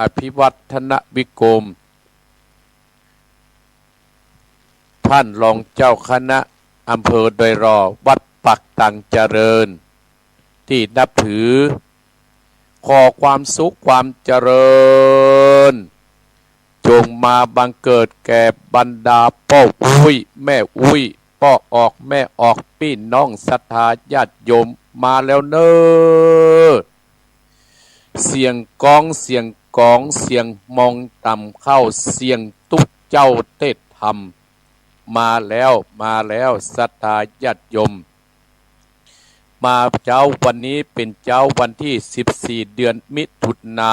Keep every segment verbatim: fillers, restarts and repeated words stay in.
อภิวัฒนวิกรม ต้านรองเจ้าคณะอำเภอดอยหล่อ วัดปากตังเจริญ ตี้นับถือ ขอความสุขความเจริญ จงมาบังเกิดแก่บรรดาป้ออุ๊ย แม่อุ๊ย ป้อออก แม่ออก ปี้น้องศรัทธาญาติโยม มาแล้วเน่อ เสียงก๊อง เสียงก๋อง เสียงมองต่ำเข้า เสียงตุ๊เจ้าเต้นธรรม มาแล้ว มาแล้ว ศรัทธาญาติโยม มาเจ๊าวันนี้เป๋นเจ๊าวันตี้สิบสี่ เดือนมิถุนา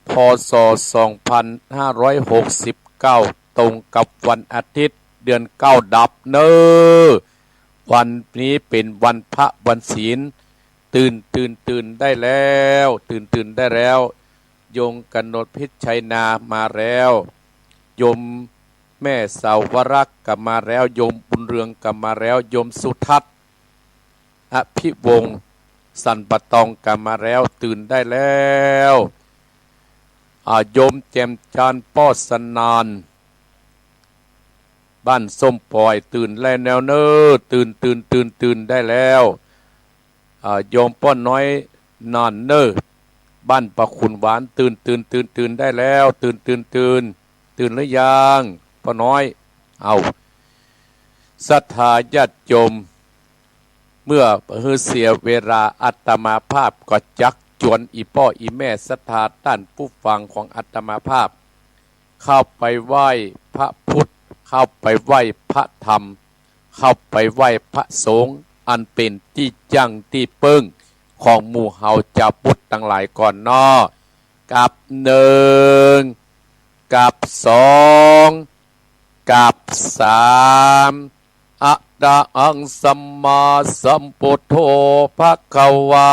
พ.ศ. สองพันห้าร้อยหกสิบเก้า ตรงกับวันอาทิตย์ เดือนเก้าดับเน่อ วันนี้เป๋นวันพระวันศีล ตื่น ตื่น ตื่นได้แล้ว ตื่น ตื่นได้แล้ว โยมกนกพิชชัยนามาแล้ว โยมแม่สาวรักษ์ก็มาแล้ว โยมบุญเรืองก็มาแล้ว โยมสุทัศน์ อภิวงศ์ สันป่าตองก็มาแล้ว ตื่นได้แล้ว อ่า โยมแจ่มจันทร์ ป้อสนาน บ้านส้มป่อย ตื่นแล้วเน่อ ตื่น ตื่น ตื่น ตื่นได้แล้ว อ่า โยมป้อน้อย นานเน่อ บ้านป่าขุนหวาน ตื่น ตื่น ตื่น ตื่นได้แล้ว ตื่น ตื่น ตื่น ตื่นหรือยัง ป้อน้อย เอ้า ศรัทธาญาติโยม เมื่อบ่หื้อเสียเวลา อาตมาภาพก็จักจวนอี่ป้ออี่แม่ศรัทธาต้านผู้ฟังของอาตมาภาพ เข้าไปไหว้พระพุทธ เข้าไปไหว้พระธรรม เข้าไปไหว้พระสงฆ์ อันเป๋นตี้จั้งตี้เปิ้งของหมู่เฮาจาวพุทธตังหลายก่อนเนาะ กับหนึ่ง กับสอง กับสาม อะระหังสัมมาสัมพุทโธ ภะคะวา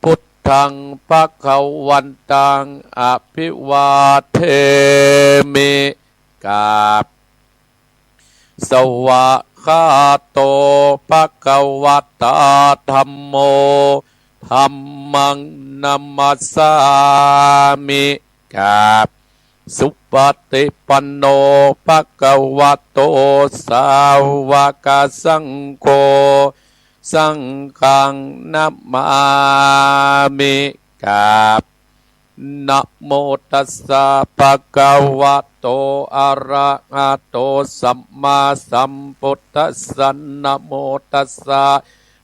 พุทธัง ภะคะวันตัง อะภิวาเทมิ กราบ สวากขาโต ภะคะวะตา ธัมโม ธัมมัง นะมัสสามิ กราบ สุปฏิปันโน ภะคะวะโต สาวกสังโฆ สังฆัง นะมามิ กราบ นะโมตัสสะ ภะคะวะโต อะระหะโต สัมมาสัมพุทธัสสะ นะโมตัสสะ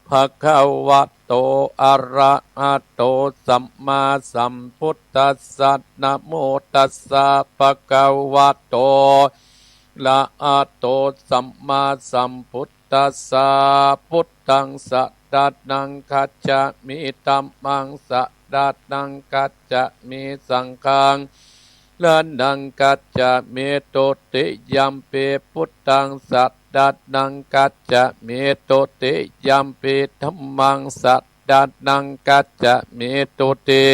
ภะคะวะโต อะระหะโต สัมมาสัมพุทธัสสะ นะโมตัสสะ ภะคะวะโต อะระหะโต สัมมาสัมพุทธัสสะ พุทธัง สะ รณัง คัจฉามิ ธัมมัง สะ รณัง คัจฉามิ สังฆัง สะ รณัง คัจฉามิ ทุติยัมปิ พุทธัง สะ รณัง คัจฉามิ ทุติยัมปิ ธัมมัง สะ รณัง คัจฉามิ ทุติ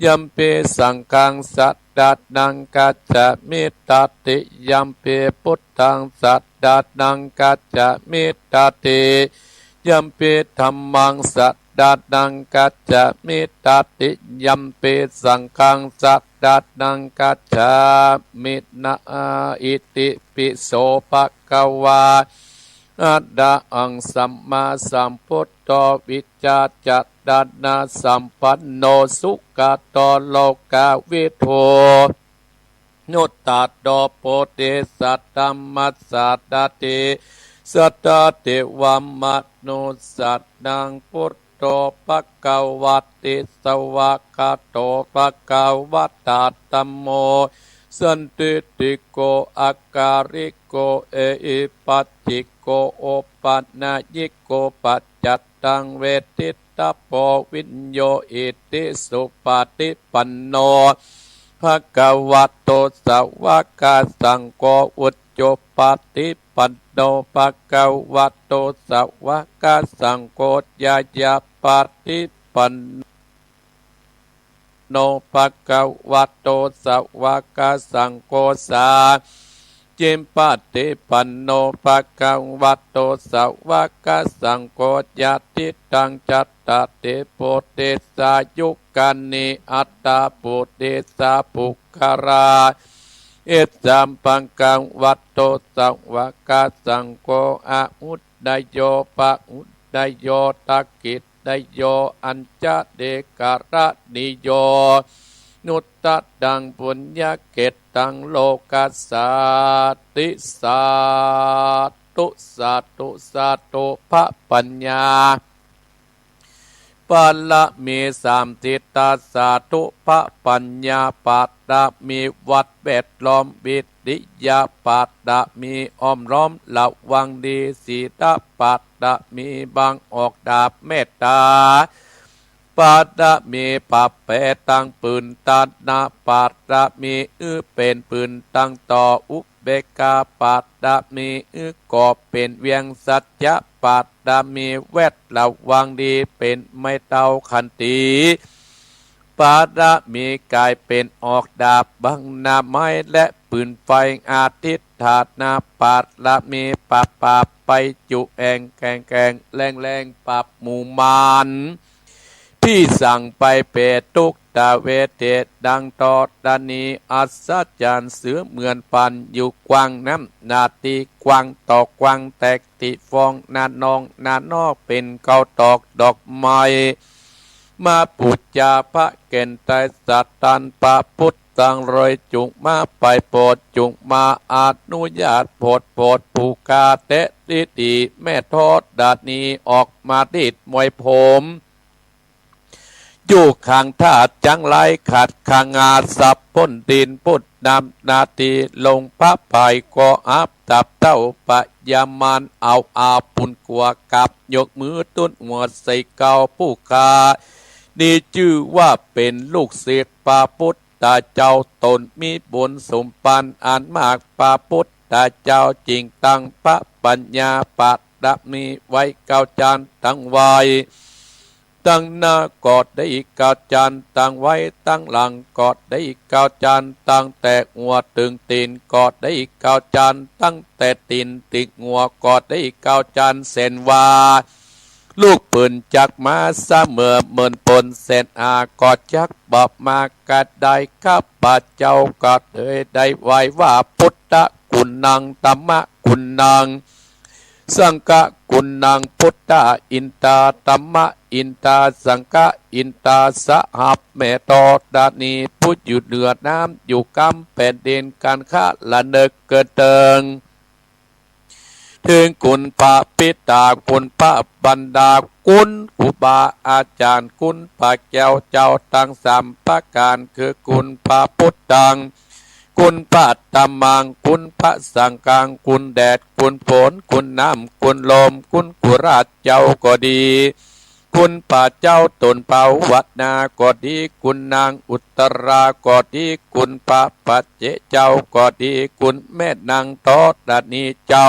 ยัมปิ สังฆัง สะ รณัง คัจฉามิ ตติยัมปิ พุทธัง สะ รณัง คัจฉามิ ตติยัมปิ ธัมมัง สะ รณัง คัจฉามิ ตติยัมปิ สังฆัง สะ รณัง คัจฉามิ นะ อิติปิโส ภะคะวา อะระหัง สัมมาสัมพุทโธ วิชชาจรณะสัมปันโน สุขะโต โลกาวิทู นุตตะโร โพธิสัตว์ ธัมมัสสะ รณัง คัจฉามิ สัตถา เทวะ มนุสสานัง พุทโธ ภะคะวะติ สวากขาโต ภะคะวะตา ธัมโม สันทิฏฐิโก อะกาลิโก เอหิปัสสิโก โอปะนะยิโก ปัจจัตตัง เวทิตถะโพ วิญโญ อิติสุปะฏิปันโน ภะคะวะโต สาวกสังโฆ อุจุปะฏิปันโน ภะคะวะโต สาวกสังโฆ ญาญาปะฏิปันโน ภะคะวะโต สาวกสังโฆ สา จิปปะติปันโน ภะคะวะโต สาวะกะสังโฆ ญาติตัง จัตตาริ ปุริสายุคานิ อัตถะปุริสาปุคคลา อิสสัง ภะคะวะโต สาวะกะสังโฆ อาหุเนยโย ปะหุเนยโย ทักขิเนยโย อัญชลีกรณีโย นุตตะรัง ปุญญะเขตตัง โลกัสสาติ สาธุ สาธุ สาธุ พระปัญญา บารมีสามสิทธา สาธุ พระปัญญาบารมี วัดแวดล้อม วิริยะบารมี อ้อมล้อมระวังดี ศีลบารมี บังออกดาบเมตตาบารมี ปรับแปลงตังปืน ทานะบารมี หื้อเป๋นปืนตังต่อ อุเบกขาบารมี หื้อก่อเป๋นเวียง สัจจะบารมี แวดระวังดี เป๋นไม้เท้าขันติ บารมี ก๋ายเป๋นออกดาบบังหน้าไม้ และปืนไฟ อธิฏฐานะบารมี ปราบปราบภัยจุแอ่งแก่งแก่งแรงแรง ปราบหมู่มาร ตี้สั่งไปเป๋นตุ๊กตาเวเท ดังธรณีอัศจรรย์ เสือเหมือนปันอยู่กว้าง น้ำนาตี้กว้างต่อกว้าง แตกตี้ฟอง หน้านองหน้านอก เป๋นเกาตอกดอกไม้ มาปู๋จาพระแก่นไตร สถานพระพุทธังเลย จุ่งมาไปโผด จุ่งมาอนุญาตโผด โผดผู้ข้าแต๊ดีดี แม่ธรณีออกมาดีดมวยผม อยู่ข้างธาตุจังไร ขัดข้างอาสับพ้นดิน พุทธนำนาตี้ลงพระภัย ก็อับตับเต้าปยามาร เอาอาปุนกัวกับ ยกมือตุ้นหัวใส่เกล้าผู้ข้า นี่จื้อว่าเป๋นลูกศิษย์พระพุทธเจ้า ตนมีบุญสมปันอันมาก พระพุทธเจ้าจึงตั้งพระปัญญาบารมีไว้เก้าจั้นตังไว้ ตังหน้าก็ดีเก้าจั้นตังไว้ ตังหลังก็ดีเก้าจั้น ตั้งแต่หัวเถิงตี๋นก็ดีเก้าจั้น ตั้งแต่ตี๋นเถิงหัวก็ดีเก้าจั้น เส้นว่า ลูกปืนจักมาเสมอ เมินปนเส้นอาก็จักบอกมากระได้ ข้าพเจ้าก็เลยได้ไหว้ว่า พุทธกุณัง ธัมมกุณัง สังฆกุณัง พุทธาอินทา ธัมมาอินทา สังฆาอินทา สหาแม่ธรณี ผู้อยู่เหนือน้ำอยู่กำแผ่นดิน กันคาระนึกเกิดเถิง เถิงคุณพระปิดา คุณพระบรรดา คุณครูบาอาจารย์ คุณพระแก้วเจ้าตังสามประก๋าน คือคุณพระพุทธัง คุณพระธัมมัง คุณพระสังฆัง คุณแดด คุณฝน คุณน้ำ คุณลม คุณครูราชเจ้าก็ดี คุณพระเจ้าตนภาวนาก็ดี คุณนางอุตตราก็ดี คุณพระปัจเจกเจ้าก็ดี คุณแม่นางธรณีเจ้า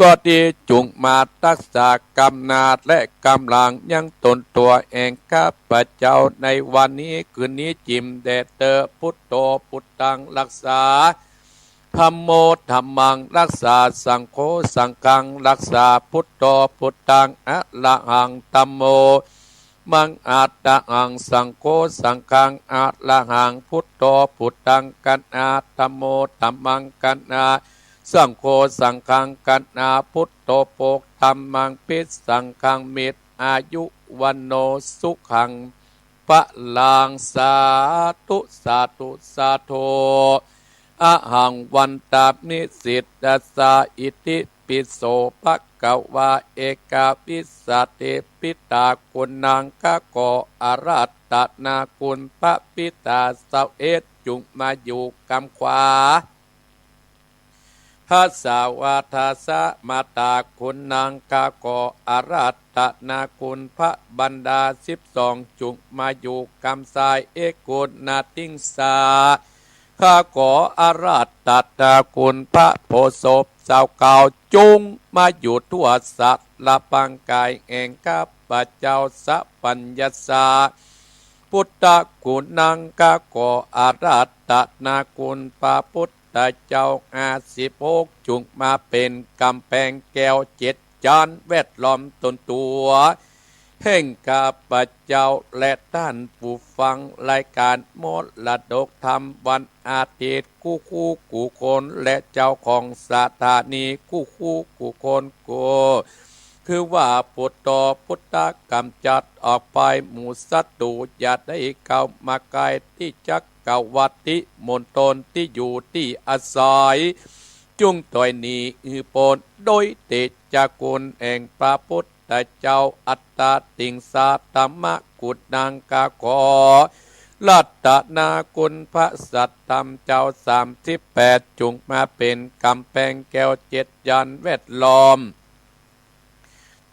ก็ดี จุ่งมาตักษากำนาจและกำลังยังตนตั๋วแห่งข้าพเจ้าในวันนี้คืนนี้จิ่มแด่เต๊อะ พุทโธพุทธังรักษา ธัมโมธัมมังรักษา สังโฆสังฆังรักษา พุทโธพุทธังอะระหัง ธัมโมธัมมังอะระหัง สังโฆสังฆังอะระหัง พุทโธพุทธังกัณณา ธัมโมธัมมังกัณณา สังโฆสังฆังกัณณา พุทโธโภค ธัมมังภิ สังฆังมิตร อายุวัณโณสุขัง พลัง สาธุ สาธุ สาธุ อะหังวันทามิ สิทธัสสะ อิติปิโส ภะคะวา เอกาวิสสะติ ปิตาคุณัง ข้าขออาราธนาคุณพระปิตา เศร้าเอ็ด จุ่งมาอยู่กำขวา ทัสสะวาทัสสะ มาตาคุณัง ข้าขออาราธนาคุณพระบรรดาสิบสอง จุ่งมาอยู่กำซ้าย เอกุณาทิงสา ข้าขออาราธนาคุณพระโพธิ์ศพ เศร้าเก้า จุ่งมาอยู่ทั่วสารพางกายแห่งข้าพเจ้า สัพพัญญัสสะ พุทธคุณัง ข้าขออาราธนาคุณพระพุทธ ธเจ้าห้าสิบหก จุ่งมาเป๋นก๋ำแปงแก้วเจ็ดจานแวดล้อมตนตั๋ว แห่งข้าพเจ้าและต้านผู้ฟังรายก๋านมรดกธรรมวันอาทิตย์กู้ๆ กู้คน และเจ้าของสถานีกู้ๆ กู้คน ก็คือว่า พุทโธพุทธะ ก๋ำจัดออกไปหมู่ศัตรู๋ อย่าได้เข้ามาใก้ ตี้จักรวรรดิมณฑลตี้อยู่ตี้อาศัย จุ่งถ้อยหนีหื้อป๊น โดยเตชะคุณแห่งพระพุทธเจ้า อัตตาติงสาธรรมะกุณัง ข้าขอรัตนาคุณพระสัตธรรมเจ้าสามสิบแปด จุ่งมาเป๋นก๋ำแปงแก้วเจ็ดจานแวดล้อม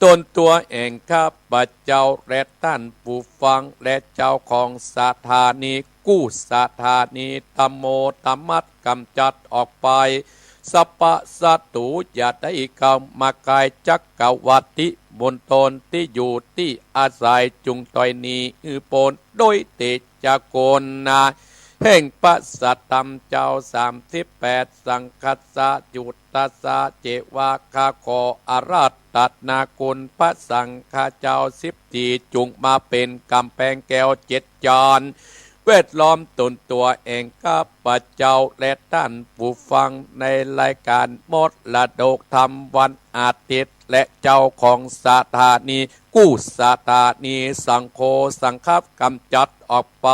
ตนตั๋วแห่งข้าพเจ้าและต้านผู้ฟังและเจ้าของสถานีกู้สถานี ธรรมโมธรรมัส ก๋ำจัดออกไป สัพพะศัตรู๋อย่าได้เข้ามาใก้ จักรวรรดิมณฑลตี้อยู่ตี้อาศัย จุ่งถ้อยหนีหื้อป๊น โดยเตชะคุณแห่งพระสัตธรรมเจ้าสามสิบแปด สังฆัสสะ จุตตัสสะ เจวะ ข้าขออาราธนาคุณพระสังฆะเจ้าสิบสี่ จุ่งมาเป๋นก๋ำแปงแก้วเจ็ดจานแวดล้อมตนตั๋วแห่งข้าพเจ้าและต้านผู้ฟังในรายก๋านมรดกธรรมวันอาทิตย์ และเจ้าของสถานีกู้สถานี สังโฆสังคัปก๋ำจัดออกไป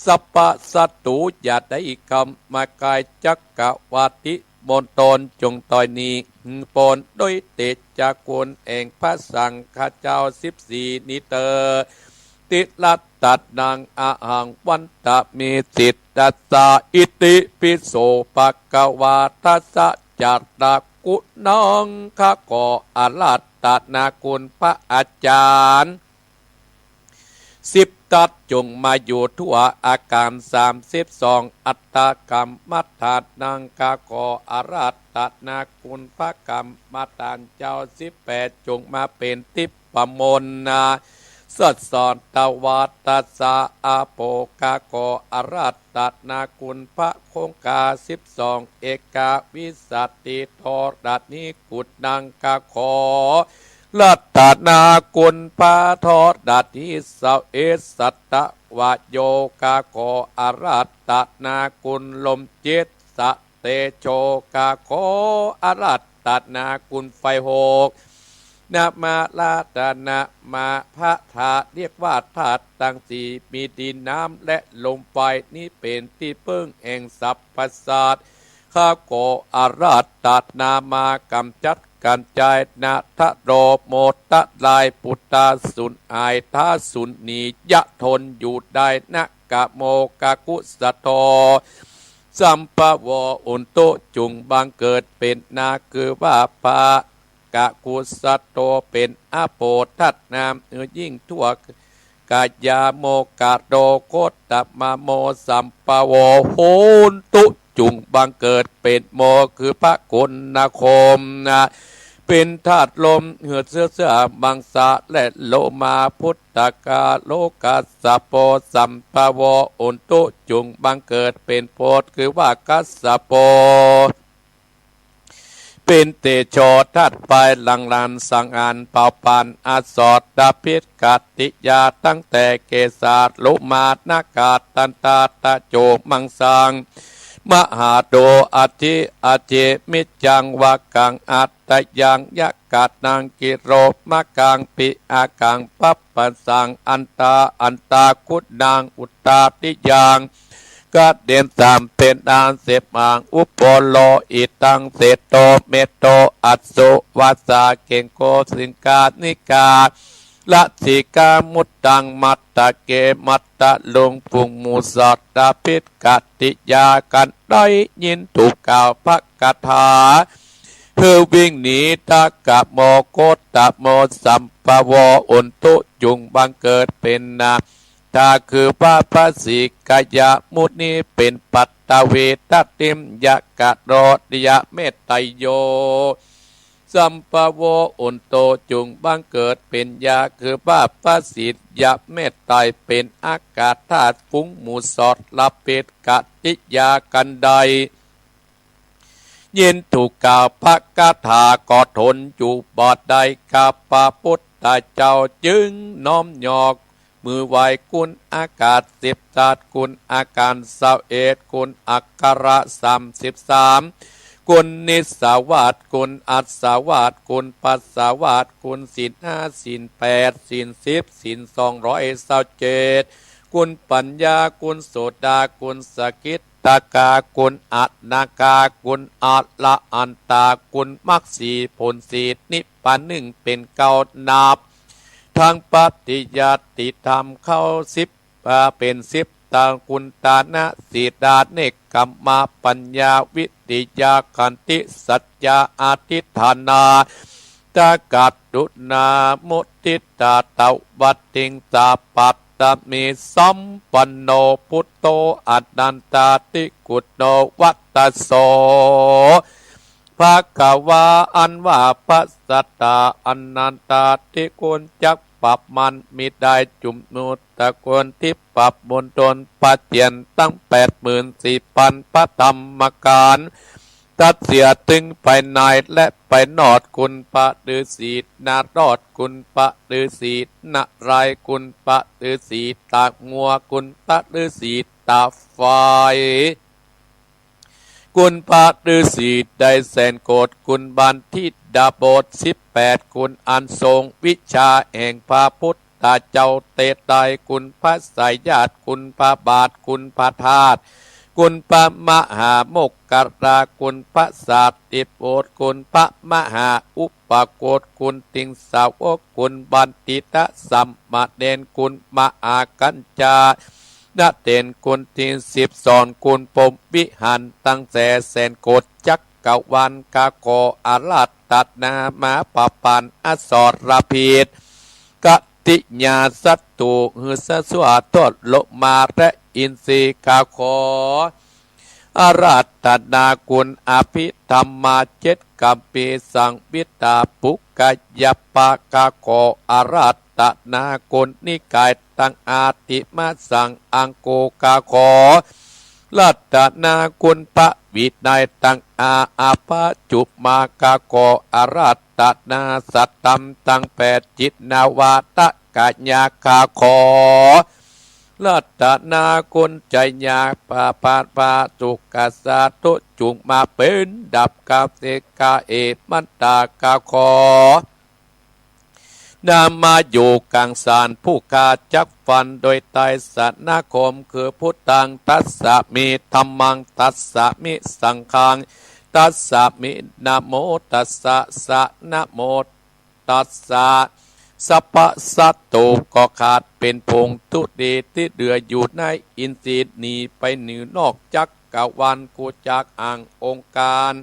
สัพพะศัตรู๋อย่าได้เข้ามาใก้ จักรวรรดิมณฑล จุ่งถ้อยหนีหื้อป๊น โดยเตชะคุณแห่งพระสังฆะเจ้าสิบสี่นี้เตอ ติรัตตะนัง อหัง วันตะมิ สิทธัสสะ อิติปิโส ภะคะวา ทัสสะ จะนะ กุณัง ข้าขออาราธนาคุณพระอาจารย์สิบทัศน์ จุ่งมาอยู่ทั่วอาคารสามสิบสอง อัตตะกัมมะฐานัง ข้าขออาราธนาคุณพระกัมมะฐานเจ้าสิบแปด จุ่งมาเป๋นทิพย์ ปมนนา สัสสอนตวัตตสสะ อาโป ข้าขออาราธนาคุณพระคงคาสิบสอง เอกาวิสสติธรณี กุณัง ข้าขออาราธนาคุณพระธรณี สเวสสัตวโย ข้าขออาราธนาคุณลมเจ็ด สะ เตโช ข้าขออาราธนาคุณไฟหก นะมาราธนะมา พระธาตุเรียกว่าธาตุตังสี่ มีดินน้ำและลมไฟ นี้เป๋นตี้เปิ้งแห่งสรรพสัตว์ ข้าขออาราธนามา ก๋ำจัดก๋ำจาย นะทะโรโมทะลาย ปุตตาสูญหาย ท้าสูญหนี ยะทนอยู่ได้ นะกะโมกะกุสโต สัมภะโว อุนตุ จุ่งบังเกิดเป๋นนา คือว่าพระกะกุสโต เป๋นอโปทัตนาม หื้อยิ่งทั่วกายา โมกะโรโคตมะโม สัมภะโว โหนตุ จุ่งบังเกิดเป๋นโม คือพระโคนคมนะ เป๋นธาตุลม หื้อเสื้อ เสื้อมังสะและโลมา พุทธกาโลกัสสะโป สัมภะโว อุนตุ จุ่งบังเกิดเป๋นโพธิ์ คือว่ากัสสะโป เป๋นเตโชธาตุไฟ หลั่งหลั่นสังหารเผาผลาญ อสรพิษกติยา ตั้งแต่เกสา โลมา นาคา ตันตา ตะโจ มังสัง มหาโด อธิ อธิ มิจจัง วากัง อัตตยัง ยะกะนัง กิโรมะกัง ปิอากัง ปัปปะสัง อันตา อันตา คุณัง อุตตาติยัง กะเด็นสามเป๋นอันเสพมัง อุปโปโล อิทัง เสโต เมโต อัสสุ วัสสา เกงโก สิงคานิกา ลสิกา มุตตัง มัตตะเก มัตตะลุง ฝูงหมู่สัตว์พิษกติยา กันได้ยินถูกกล่าวพระคาถา หื้อวิ่งหนี ทะกะโม โคตมะโม สัมภะโว อุนตุ จุ่งบังเกิดเป๋นนา ทา คือว่าพระสีกายะมุนี เป๋นปัตตวีทัตติมยะกะโรติยะเมตไตโย สัมภะโว อุนตุ จุ่งบังเกิดเป๋นยา คือว่าพระสียะเมตไต เป๋นอากาศธาตุ ฝูงหมู่สัตว์พิษกติยา กันได้ ยินถูกกล่าวพระคาถาก็ทนอยู่บ่ได้ ข้าพระพุทธเจ้าจึงน้อมยกมือไหว้คุณอากาศสิบธาตุ คุณอาการซาวเอ็ด คุณอักขระสามสิบสาม คุณนิสสาวัต คุณอัสสาวัต คุณปัสสาวัต คุณศีลห้า ศีลแปด ศีลสิบ ศีลสองร้อยซาวเจ็ด คุณปัญญา คุณโสดา คุณสกิตตากา คุณอนาคา คุณอรหันตา คุณมรรคสี่ ผลสี่ นิพพานหนึ่ง เป๋นเก้า นับ ทั้งปฏิญาติธรรมเข้าสิบ อ่า เป๋นสิบ ตางคุณตานะ สีลา เนกขัมมะ ปัญญา วิริยะ ขันติ สัจจะ อธิฐานะ ตะกะรุณา มุทิตา ตะวัตติง สาปัตตะมี สัมปันโน พุทโธ อนันตาธิกุณโณ วัตตะโส ภะคะวา อันว่าพระสัตตาอนันตาธิคุณจักปรับมันมิได้ จุ่มนุตตะคุณทิพย์ปรับมณฑลพระเจียรติ์ตั้งแปดหมื่นสี่พันพระธรรมขันธ์ ตัดเสียตึงภายในและภายนอก คุณพระฤๅษีนารอด คุณพระฤๅษีนารายณ์ คุณพระฤๅษีตางัว คุณพระฤๅษีตาไฟ คุณพระฤๅษีไดแสนโกษ คุณบัณฑิตดาบสสิบแปด คุณอันทรงวิชาแห่งพระพุทธเจ้าแต่ใด คุณพระสายญาติ คุณพระบาท คุณพระธาตุ คุณพระมหาโมคคัลลา คุณพระสารีบุตร คุณพระมหาอุปโกฏ คุณติงสาวก คุณบัณฑิตสามเณร คุณมหากัญจา ณ เถร คุณติงสิบสอง คุณพรหมวิหาร ตังแสนโกษจักรวาล ข้าขออาราธนามาประพันธ์อสรพิธคติยาสัตตุ หื้อสะสวดทรมานและอินทรีย์ ข้าขออาราธนาคุณอภิธรรมาเจ็ดคัมภีร์ สังยุตตปุคคยปาท ข้าขออาราธนาคุณนิกายตังอธิมาสังอังคุ ข้าขออาราธนาคุณพระวินัยตังอาอาภจุมา ข้าขออาราธนาสัตธรรมตังแปด จิตนวาตกยา ข้าขออาราธนาคุณชัยยาปาปาปาสุขสาธุ จุ่งมาเป๋นดับกาเสกาเอมันตา ข้าขอ นามาอยู่กลางสารผู้ข้าจักฟันโดยไตรสรณคม คือพุทธังคัสสามิ ธัมมังคัสสามิ สังฆังคัสสามิ นะโมตัสสะ สะ นะโมตัสสะ สัพพะสัตตุก็ขาดเป๋นผงธุลีที่เหลืออยู่ในอินทรีย์หนีไปเหนือนอกจักรวาล กูจักอังองค์การ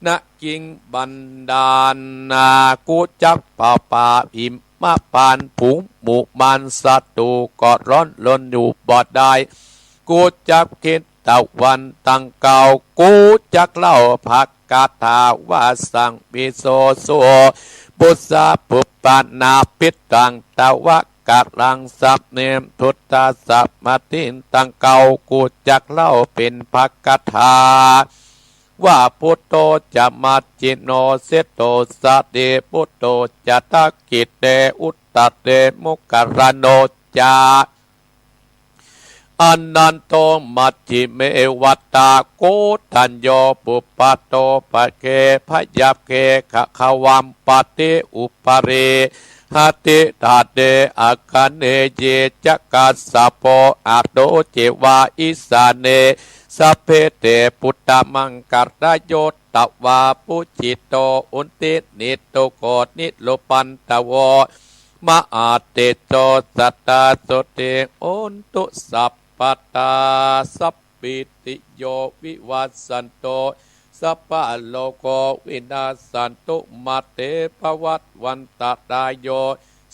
นะกิงบันดาลนา กูจักป่าป่าหิมพานต์ ฝูงหมู่มารศัตรูก็ร้อนรนอยู่บ่ได้ กูจักคิดตะวันตังเก่า กูจักเล่าพระคาถาว่าสังวิโสโส ปุสสะปุปปานาภิตัง ตวะกะรังสะเนม ทุตตาสะมาทิงตังเก่า กูจักเล่าเป๋นพระคาถา ว่าพุทโธจะมัชฌิโน เสโทสะเด พุทโธจะทักขิเต อุตตะเด โมคคัลลาโนจะ อนันโต มัชฌิเมวัตตะ โกณฑัญโญ ปุปปาโต ปะเก พยัพเก ขะขะวัมปะติ อุปะริ หะติ ตะเด อะคะเน เย จะ คัสสะโป อะโต เจวะ อิสาเน สัพเพ เต ปุตตะมังคะรายโย ตวา ปุจฉิโต อุตติ นิทุกโข นิรุปันทโว มหาเตโจ สัตตา โสติ โหนตุ สัพพะตา สัพพิติโย วิวัชชันตุ สัพพะโรโค วินัสสันตุ มา เต ภะวัตวันตะรายโย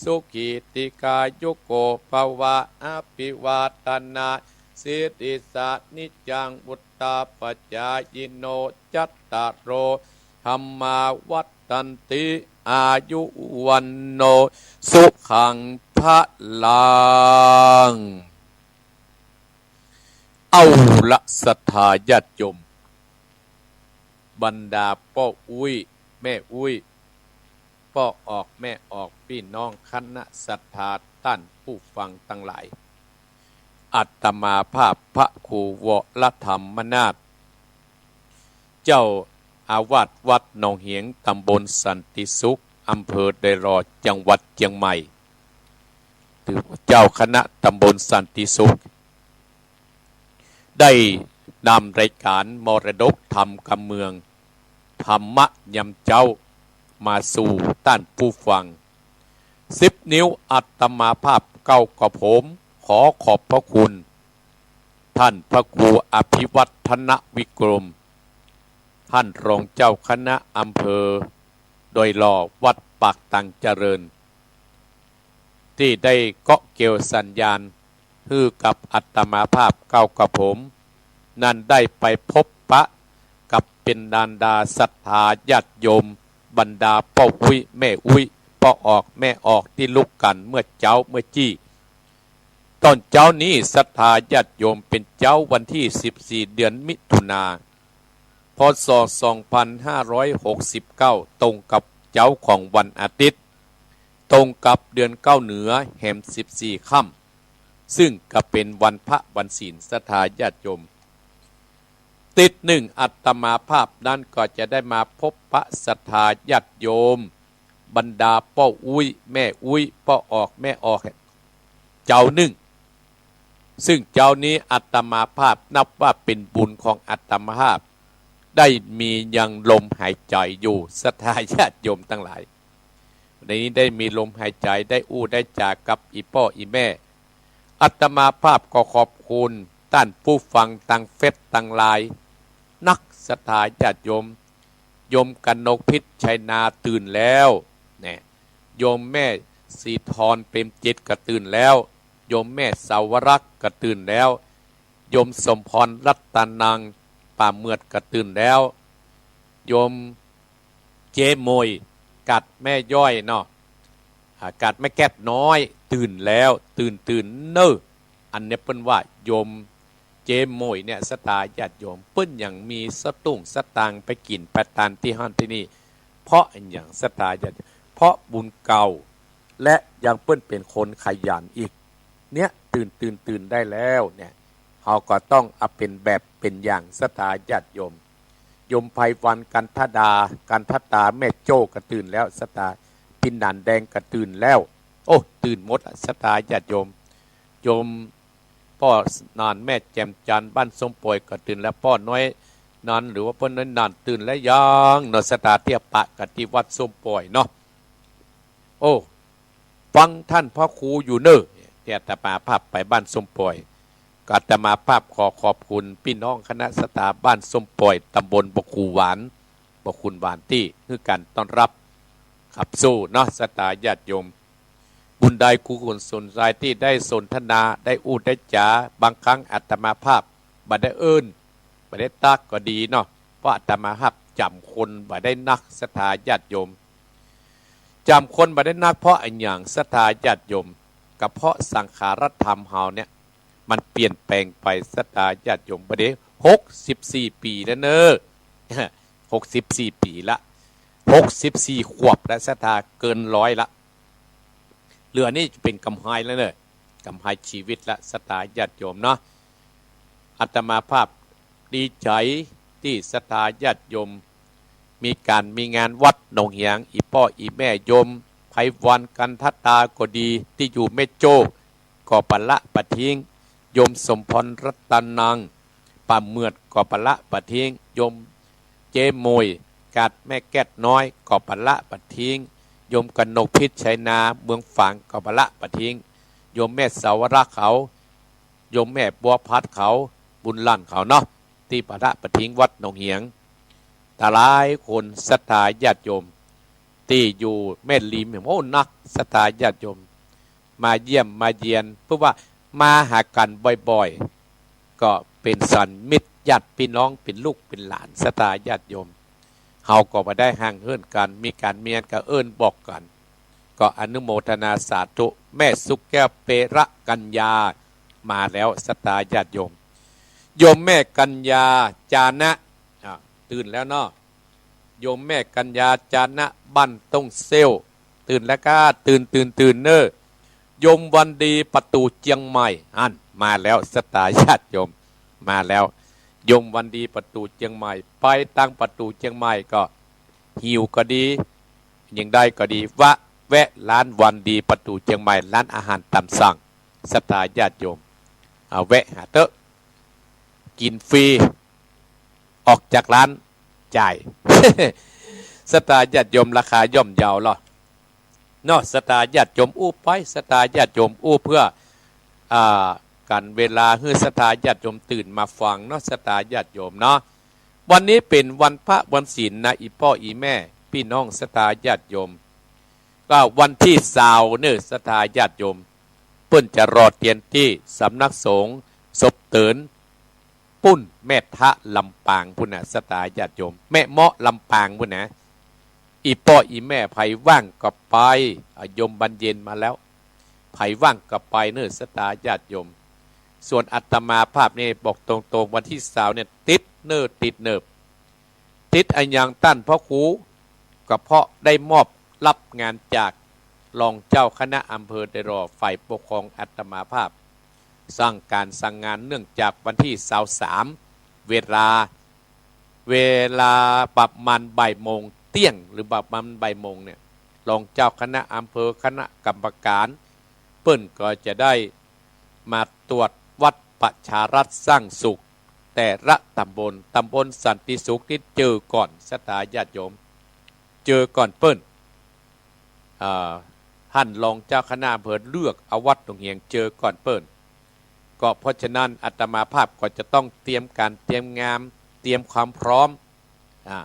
สุขี ทีฆายุโก ภะวะ อะภิวาทะนะสีลิสสะ นิจจัง วุฑฒาปะจายิโน จัตตาโร ธัมมา วัฑฒันติ อายุ วัณโณ สุขัง พะลัง เอาละ ศรัทธาญาติโยม บรรดาป้ออุ๊ย แม่อุ๊ย ป้อออก แม่ออก ปี้น้องคณะศรัทธาต้านผู้ฟังตังหลาย อาตมาภาพพระครูวรธรรมนาถ เจ้าอาวาสวัดหนองเหียง ตำบลสันติสุข อำเภอดอยหล่อ จังหวัดเจียงใหม่ ถือเจ้าคณะตำบลสันติสุข ได้นำรายการมรดกธรรมกำเมือง ธรรมะยามเจ๊า มาสู่ต้านผู้ฟัง สิบ นิ้ว อาตมาภาพเก้ากระผม ขอขอบพระคุณ ท่านพระครูอภิวัฒนวิกรม ท่านรองเจ้าคณะอำเภอดอยหล่อ วัดปากตังเจริญ ตี้ได้เกาะเกี่ยวสัญญาณ หื้อกับอาตมาภาพเก้ากระผม นั้นได้ไปพบปะกับเป็นบรรดาศรัทธาญาติโยม บรรดาป้ออุ๊ย แม่อุ๊ย ป้อออก แม่ออก ตี้ลุกกั๋นเมื่อเจ๊าเมื่อจี้ ต๋อนเจ๊านี้ศรัทธาญาติโยม เป๋นเจ๊าวันตี้สิบสี่ เดือนมิถุนา พ.ศ. สองพันห้าร้อยหกสิบเก้า ตรงกับเจ๊าของวันอาทิตย์ ตรงกับเดือนเก้าเหนือ แหมสิบสี่ค่ำ ซึ่งก็เป๋นวันพระวันศีล ศรัทธาญาติโยม ติ๊ดนึ่งอาตมาภาพนั้นก็จะได้มาพบปะศรัทธาญาติโยม บรรดาป้ออุ๊ย แม่อุ๊ย ป้อออก แม่ออก เจ๊านึ่ง ซึ่งเจ๊านี้อาตมาภาพนับว่าเป๋นบุญของอาตมาภาพ ได้มียังลมหายใจ๋อยู่ ศรัทธาญาติโยมตังหลาย ในนี้ได้มีลมหายใจ๋ ได้อู้ได้จ๋ากับอี่ป้ออี่แม่ อาตมาภาพก็ขอบคุณต้านผู้ฟังตางเฟซตางไลน์นัก ศรัทธาญาติโยม โยมกนกพิษชัยนาตื่นแล้ว แน่ โยมแม่ศรีธรเปรมจิตก็ตื่นแล้ว โยมแม่สาวรักษ์ก็ตื่นแล้ว โยมสมพรรัตนัง ป่าเมือดก็ตื่นแล้ว โยมเจ๊มวย กัดแม่ย้อยเนาะ อ่า กัดแม่แก๊ดน้อย ตื่นแล้ว ตื่น ตื่นเน้อ อันเนี้ยเปิ้นว่าโยมเจ๊มวยเนี่ย ศรัทธาญาติโยม เปิ้นยังมีสตุ้งสตางค์ไปกิ๋นไปตานตี้หั้นตี้นี่ เพราะอะหยัง ศรัทธาญาติ เพราะบุญเก่า และยังเปิ้นเป๋นคนขยันอีก เนี่ย ตื่น ตื่น ตื่นได้แล้วเนี่ย เฮาก็ต้องเอาเป๋นแบบเป๋นอย่าง ศรัทธาญาติโยม โยมไพวัน กันทดา กันทดา แม่โจ้ก็ตื่นแล้ว ศรัทธา ปินหนานแดงก็ตื่นแล้ว โอ้ ตื่นหมดละ ศรัทธาญาติโยม โยมป้อหนาน แม่แจ่มจันทร์ บ้านส้มป่อยก็ตื่นแล้ว ป้อน้อยหนาน หรือว่าป้อน้อยหนานตื่นแล้วยังเนาะ ศรัทธา เตี้ยปะกั๋นตี้วัดส้มป่อยเนาะ โอ้ ฟังต้านพระครูอยู่เน้อ เดี๋ยวอาตมาภาพไปบ้านส้มป่อย ก็อาตมาภาพขอขอบคุณปี้น้องคณะศรัทธาบ้านส้มป่อย ตำบลบ่อคูหวาน บ่อคูหวานตี้หื้อก๋านต้อนฮับ ขับสู้เนาะ ศรัทธาญาติโยม บุญใดกุศลใดตี้ได้สนทนา ได้อู้ได้จ๋า บางครั้งอาตมาภาพบ่ได้เอิ้น บ่ได้ตั๊กก็ดีเนาะ เพราะอาตมาภาพจ๋ำคนบ่ได้นัก ศรัทธาญาติโยม จ๋ำคนบ่ได้นัก เพราะอะหยัง ศรัทธาญาติโยม ก็เพราะสังขารธรรมเฮาเนี่ย มันเปลี่ยนแปลงไป ศรัทธาญาติโยม บ่ได้ หกสิบสี่ปี๋แล้วเน้อ หกสิบสี่ปี๋ละ หกสิบสี่ขวบแล้ว ศรัทธา เกินร้อยละ เหลือนี่จะเป๋นกำไฮแล้วเน้อ กำไฮชีวิตละ ศรัทธาญาติโยมเนาะ อาตมาภาพดีใจ๋ตี้ศรัทธาญาติโยม มีก๋านมีงานวัดหนองเหียง อี่ป้ออี่แม่ โยมไพวัน กันทดาก็ดี ตี้อยู่แม่โจ้ ก็บ่ละบ่ทิ้ง โยมสมพรรัตนัง ป่าเมือด ก็บ่ละบ่ทิ้ง โยมเจ๊มวย กัดแม่แก๊ดน้อย ก็บ่ละบ่ทิ้ง โยมกนกพิษชัยนา เมืองฝาง ก็บ่ละบ่ทิ้ง โยมแม่สาวรักษ์เขา โยมแม่บัวพัดเขา บุญหลั่นเขาเนาะ ตี้บ่ละบ่ทิ้งวัดหนองเหียง ตาหลายคน ศรัทธาญาติโยม ตี้อยู่แม่ริม โอ้ นัก ศรัทธาญาติโยม มาเยี่ยมมาเยียน เปิ้นว่ามาหากั๋นบ่อยๆ ก็เป๋นสันมิตรญาติปี้น้อง เป๋นลูกเป๋นหลาน ศรัทธาญาติโยม เฮาก็บ่ได้ห่างเหินกั๋น มีก๋านมีงานก็เอิ้นบอกกั๋น ก็อนุโมทนาสาธุ แม่สุขแก้ว เประกัญญา มาแล้ว ศรัทธาญาติโยม โยมแม่กัญญา จานะ อ่ะ ตื่นแล้วเนาะ โยมแม่กัญญา จานะ บ้านต้งเซ้ว ตื่นแล้วก้า ตื่น ตื่น ตื่นเน่อ โยมวันดีประตู๋เจียงใหม่ อั้นมาแล้ว ศรัทธาญาติโยม มาแล้ว โยมวันดีประตู๋เจียงใหม่ ไปตางประตู๋เจียงใหม่ก็ หิวก็ดี อย่างใดก็ดี แวะ แวะร้านวันดีประตู๋เจียงใหม่ ร้านอาหารต๋ามสั่ง ศรัทธาญาติโยม เอาแวะหาเต๊อะ กิ๋นฟรี ออกจากร้านจ่าย ศรัทธาญาติโยม ราคาย่อมเยาเนาะ เนาะ ศรัทธาญาติโยมอู้ไป ศรัทธาญาติโยมอู้เปื้อ อ่า กั๋นเวลาหื้อศรัทธาญาติโยมตื่นมาฟังเนาะ ศรัทธาญาติโยมเนาะ วันนี้เป๋นวันพระวันศีลนะ อี่ป้ออี่แม่ ปี้น้องศรัทธาญาติโยม ก็วันตี้ซาวเน่อ ศรัทธาญาติโยม เปิ้นจะรอเตียนตี้สำนักสงฆ์ศพเติน ปุ้น แม่ทะลำปางปุ้นนะ ศรัทธาญาติโยม แม่เมาะลำปางปุ้นนะ อี่ป้ออี่แม่ ใผว่างก็ไป อ่ะ โยมบรรเย็นมาแล้ว ใผว่างก็ไปเน่อ ศรัทธาญาติโยม ส่วนอาตมาภาพนี่บอกตรงๆ วันตี้ซาวเนี่ย ติดเน่อ ติดเน่อ ติดอะหยังต้านพระครู ก็เพราะได้มอบรับงานจากรองเจ้าคณะอำเภอ ได้รอฝ่ายปกครองอาตมาภาพ สั่งก๋านสั่งงาน เนื่องจากวันตี้ซาวสาม เวลา เวลาประมาณบ่ายโมงเตี้ยง หรือประมาณบ่ายโมงเนี่ย รองเจ้าคณะอำเภอ คณะกรรมการ เปิ้นก็จะได้มาตรวจวัดประชารัฐสร้างสุข แต่ละต๋ำบล ต๋ำบลสันติสุขนี่เจอก่อน ศรัทธาญาติโยม เจอก่อนเปิ้น อ่า ต้านรองเจ้าคณะอำเภอเลือกเอาวัดหนองเหียงเจอก่อนเปิ้น ก็เพราะฉะนั้นอาตมาภาพก็จะต้องเตรียมก๋านเตรียมงาน เตรียมความพร้อม อ่า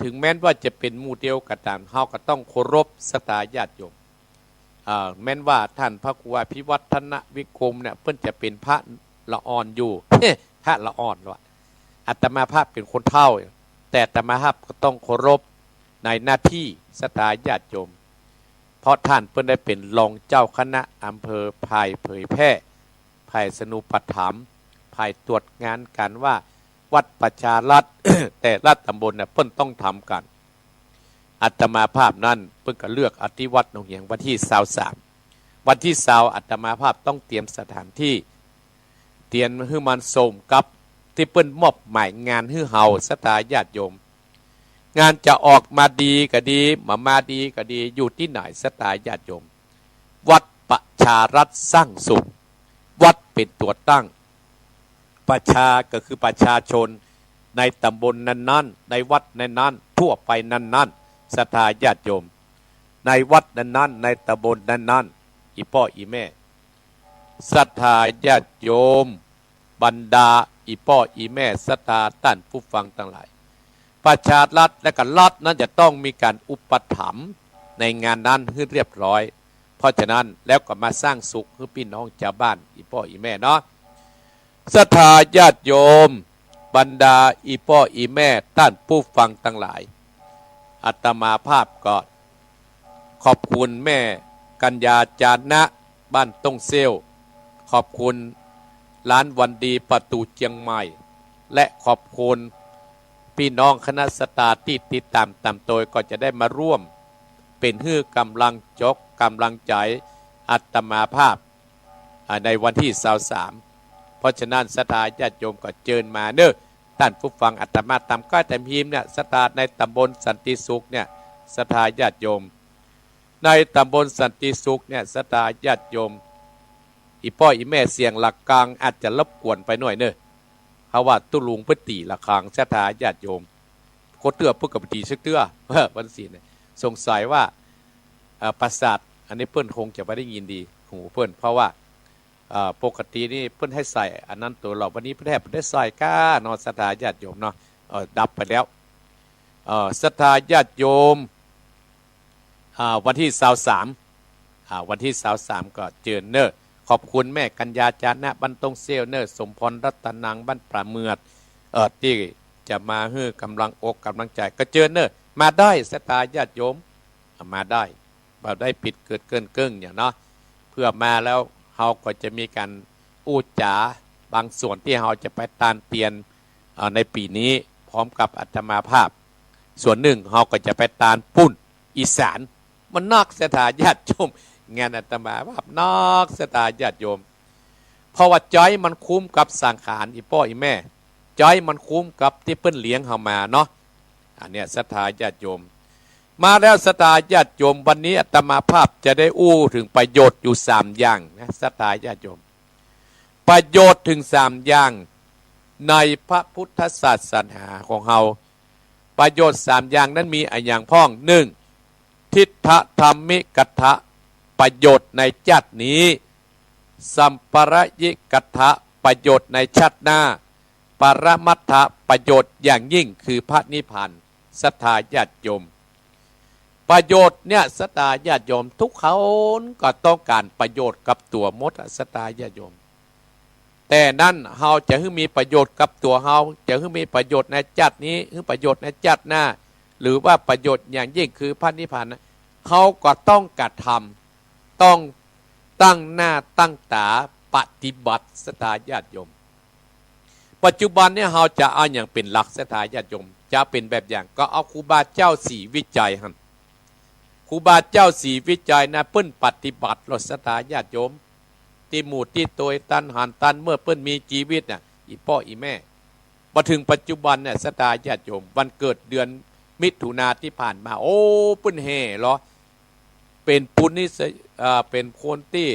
ถึงแม้ว่าจะเป๋นหมู่เดียวก็ต๋าม เฮาก็ต้องเคารพศรัทธาญาติโยม อ่า แม้ว่าต้านพระครูอภิวัฒนวิกรมเนี่ย เปิ้นจะเป๋นพระละอ่อนอยู่ พระละอ่อนวะ อาตมาภาพเป๋นคนเฒ่า แต่อาตมาภาพก็ต้องเคารพในหน้าตี้ศรัทธาญาติโยม เพราะต้านเปิ้นได้เป๋นรองเจ้าคณะอำเภอ ฝ่ายเผยแพร่ ฝ่ายสนุปถัมภ์ ฝ่ายตรวจงานก๋านว่าวัดประชารัฐ แต่ละต๋ำบลเนี่ย เปิ้นต้องทำก๋าน อาตมาภาพนั้นเปิ้นก็เลือกเอาตี้วัดหนองเหียงวันตี้ซาวสาม วันตี้ซาวอาตมาภาพต้องเตรียมสถานตี้ เตรียมหื้อมันสมกับตี้เปิ้นมอบหมายงานหื้อเฮา ศรัทธาญาติโยม งานจะออกมาดีก็ดี บ่มาดีก็ดี อยู่ตี้ไหน ศรัทธาญาติโยม วัดประชารัฐสร้างสุข วัดเป๋นตั๋วตั้ง ประชาก็คือประชาชนในต๋ำบลนั้นๆ ในวัดนั้นๆ ทั่วไปนั้นๆ ศรัทธาญาติโยม ในวัดนั้นๆ ในต๋ำบลนั้นๆ อี่ป้ออี่แม่ ศรัทธาญาติโยม บรรดาอี่ป้ออี่แม่ ศรัทธาต้านผู้ฟังตังหลาย ประชารัฐและก็รัฐนั้นจะต้องมีก๋านอุปถัมภ์ในงานนั้นหื้อเรียบร้อย เพราะฉะนั้นแล้วก็มาสร้างสุขหื้อปี้น้องจาวบ้าน อี่ป้ออี่แม่เนาะ ศรัทธาญาติโยม บรรดาอี่ป้ออี่แม่ ต้านผู้ฟังตังหลาย อาตมาภาพก็ขอบคุณแม่กัญญา จานะ บ้านต้งเซ้ว ขอบคุณร้านวันดีประตู๋เจียงใหม่ และขอบคุณปี้น้องคณะศรัทธาตี้ติดต๋ามต๋ามโตย ก็จะได้มาร่วมเป๋นหื้อก๋ำลังจอกก๋ำลังใจ๋อาตมาภาพ อ่า ในวันตี้ซาวสาม เพราะฉะนั้นศรัทธาญาติโยมก็เจิญมาเน่อ ต้านผู้ฟัง อาตมาต๋ามก้ายต๋ามฮิมเนี่ย ศรัทธาในต๋ำบลสันติสุขเนี่ย ศรัทธาญาติโยม ในต๋ำบลสันติสุขเนี่ย ศรัทธาญาติโยม อี่ป้ออี่แม่ เสียงระฆังอาจจะรบกวนไปหน่อยเน่อ เพราะว่าตุ๊ลุงเปิ้นตี๋ระฆัง ศรัทธาญาติโยม โกเตื้อเปิ้นก็บ่ตี๋สักเตื้อ วันศีลเนี่ย สงสัยว่า เอ่อ ประสาทอันนี้เปิ้นคงจะบ่ได้ยินดีหูเปิ้น เพราะว่า เอ่อ ปกตินี่เปิ้นหื้อใส่อันนั้นตลอด วันนี้เปิ้นแทบบ่ได้ใส่ก้าเนาะ ศรัทธาญาติโยมเนาะ เอ่อ ดับไปแล้ว เอ่อ ศรัทธาญาติโยม อ่า วันตี้ซาวสาม อ่า วันตี้ซาวสามก็เจิญเน่อ ขอบคุณแม่กัญญา จานะ บ้านต้งเซ้วเน่อ สมพร รัตนัง บ้านป่าเหมือด เอ่อ ตี้จะมาหื้อก๋ำลังอกก๋ำลังใจ๋ ก็เจิญเน่อ มาได้ ศรัทธาญาติโยม อ่า มาได้ บ่ได้ปิดเกิดเกินเกิ้งหยังเนาะ เปื้อมาแล้วเฮาก็จะมีก๋านอู้จ๋าบางส่วนตี้เฮาจะไปตานเตียน เอ่อ ในปี๋นี้ พร้อมกับอาตมาภาพ ส่วนนึ่งเฮาก็จะไปตานปุ้น อีสาน มันนักศรัทธาญาติโยม งานอาตมาภาพนักศรัทธาญาติโยม เพราะว่าใจ๋มันคุ้มกับสังขาร อี่ป้ออี่แม่ ใจ๋มันคุ้มกับตี้เปิ้นเลี้ยงเฮามาเนาะ อันเนี้ยศรัทธาญาติโยม มาแล้วศรัทธาญาติโยม วันนี้อาตมาภาพจะได้อู้เถิงประโยชน์อยู่สามอย่างนะศรัทธาญาติโยม ประโยชน์เถิงสามอย่างในพระพุทธศาสนาของเฮา ประโยชน์สามอย่างนั้นมีอะหยังพ่อง นึ่ง ทิฏฐธรรมิกถะ ประโยชน์ในจ๊าตินี้ สัมปรายิกถะ ประโยชน์ในจ๊าติหน้า ปรมัตถะ ประโยชน์อย่างยิ่งคือพระนิพพาน ศรัทธาญาติโยม ประโยชน์เนี่ยศรัทธาญาติโยม ทุกคนก็ต้องก๋านประโยชน์กับตั๋วหมดอะศรัทธาญาติโยม แต่นั้นเฮาจะหื้อมีประโยชน์กับตั๋วเฮา จะหื้อมีประโยชน์ในจ๊าตินี้ หื้อประโยชน์ในจ๊าติหน้า หรือว่าประโยชน์อย่างยิ่งคือพระนิพพานนะ เฮาก็ต้องกระทำ ต้องตั้งหน้าตั้งต๋าปฏิบัติศรัทธาญาติโยม ปัจจุบันเนี่ยเฮาจะเอาอะหยังเป๋นหลักศรัทธาญาติโยม จะเป๋นแบบอย่าง ก็เอาครูบาเจ้าศรีวิชัยหั้น ครูบาเจ้าศรีวิชัยนะ เปิ้นปฏิบัติลอศรัทธาญาติโยม ตี้หมู่ตี้ตวยตันหันตันเมื่อเปิ้นมีจีวิตน่ะ อี่ป้ออี่แม่ มาเถิงปัจจุบันเนี่ยศรัทธาญาติโยม วันเกิดเดือนมิถุนาตี้ผ่านมา โอ้ เปิ้นแห่ลอ เป๋นปุณณิสย เอ่อ เป๋นคนตี้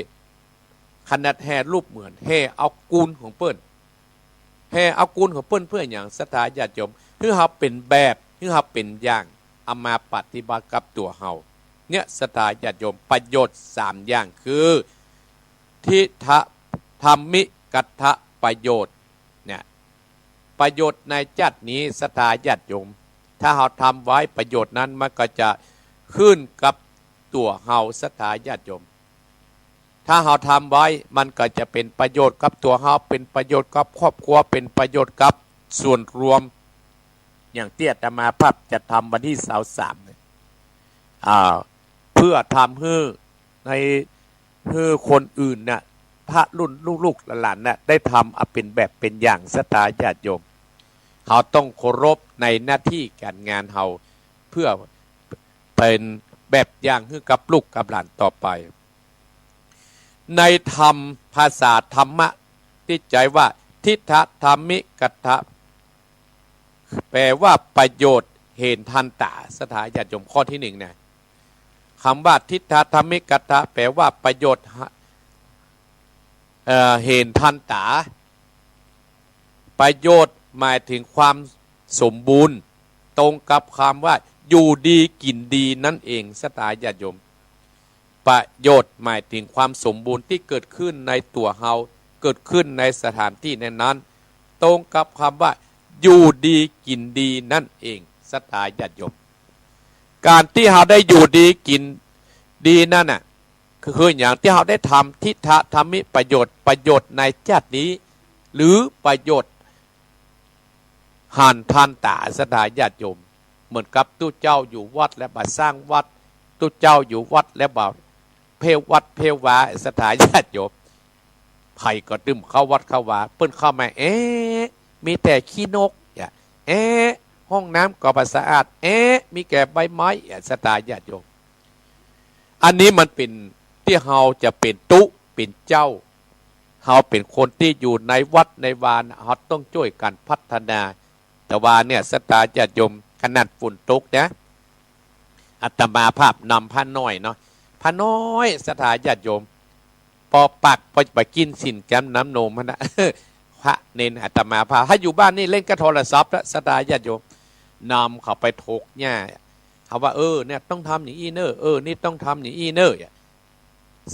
ขนาดแห่รูปเหมือน แห่เอากูลของเปิ้น แห่เอากูลของเปิ้นเปื้อหยังศรัทธาญาติโยม หื้อเฮาเป๋นแบบ หื้อเฮาเป๋นอย่าง เอามาปฏิบัติกับตั๋วเฮา เนี่ยศรัทธาญาติโยม ประโยชน์สามอย่างคือ ทิฏฐธรรมิกถะประโยชน์ เนี่ย ประโยชน์ในจ๊าตินี้ศรัทธาญาติโยม ถ้าเฮาทำไว้ประโยชน์นั้นมันก็จะขึ้นกับตั๋วเฮาศรัทธาญาติโยม ถ้าเฮาทำไว้มันก็จะเป๋นประโยชน์กับตั๋วเฮา เป๋นประโยชน์กับครอบครัว เป๋นประโยชน์กับส่วนรวม อย่างตี้อาตมาภาพจะทำวันตี้ซาวสามเนี่ย อ่า เปื้อทำหื้อใน หื้อคนอื่นน่ะ พระรุ่นลูกๆหลานๆน่ะ ได้ทำเอาเป๋นแบบเป๋นอย่างศรัทธาญาติโยม เฮาต้องเคารพในหน้าตี้ก๋านงานเฮา เปื้อเป๋นแบบอย่างหื้อกับลูกกับหลานต่อไป ในธรรม ภาษาธรรมะตี้ใจ๊ว่า ทิฏฐธรรมิกถะ แปลว่าประโยชน์เห็นทันต๋า ศรัทธาญาติโยม ข้อตี้นึ่งนะ กำว่าทิฏฐธรรมิกถะ แปลว่าประโยชน์หะ เอ่อ เห็นทันต๋า ประโยชน์หมายเถิงความสมบูรณ์ ตรงกับกำว่าอยู่ดีกิ๋นดีนั่นเอง ศรัทธาญาติโยม ประโยชน์หมายเถิงความสมบูรณ์ตี้เกิดขึ้นในตั๋วเฮา เกิดขึ้นในสถานตี้นั้นๆ ตรงกับกำว่าอยู่ดีกิ๋นดีนั่นเอง ศรัทธาญาติโยม ก๋านตี้เฮาได้อยู่ดีกิ๋นดีนั่นน่ะ คือ คือหยัง ตี้เฮาได้ทำ ทิฏฐธรรมิประโยชน์ ประโยชน์ในจ๊าตินี้ หรือประโยชน์หันทันต๋า ศรัทธาญาติโยม เหมือนกับตุ๊เจ้าอยู่วัดแล้วบ่สร้างวัด ตุ๊เจ้าอยู่วัดแล้วบ่เภววัดเภววา ศรัทธาญาติโยม ใผก็ตึงเข้าวัดเข้าวา เปิ้นเข้ามา เอ๊ะ มีแต่ขี้นก เอ๊ะ ห้องน้ำก็บ่สะอาด เอ๊ะ มีแต่ใบไม้ ศรัทธาญาติโยม อันนี้มันเป๋นตี้เฮาจะเป๋นตุ๊เป๋นเจ้า เฮาเป๋นคนตี้อยู่ในวัดในวา เฮาต้องจ้วยกั๋นพัฒนา แต่ว่าเนี่ยศรัทธาญาติโยม ขนาดฝนตกนะ อาตมาภาพนำพระน้อยเนาะ พระน้อยศรัทธาญาติโยม ปอปักปอไปกิ๋นศีลแกมน้ำนมหั้นนะ พระเณรอาตมาภาพ ถ้าอยู่บ้านนี่เล่นกับโทรศัพท์ละ ศรัทธาญาติโยม นำเขาไปถกหญ้า เขาว่า เออ เนี่ยต้องทำอย่างอี้เน่อ เออ นี่ต้องทำอย่างอี้เน่อ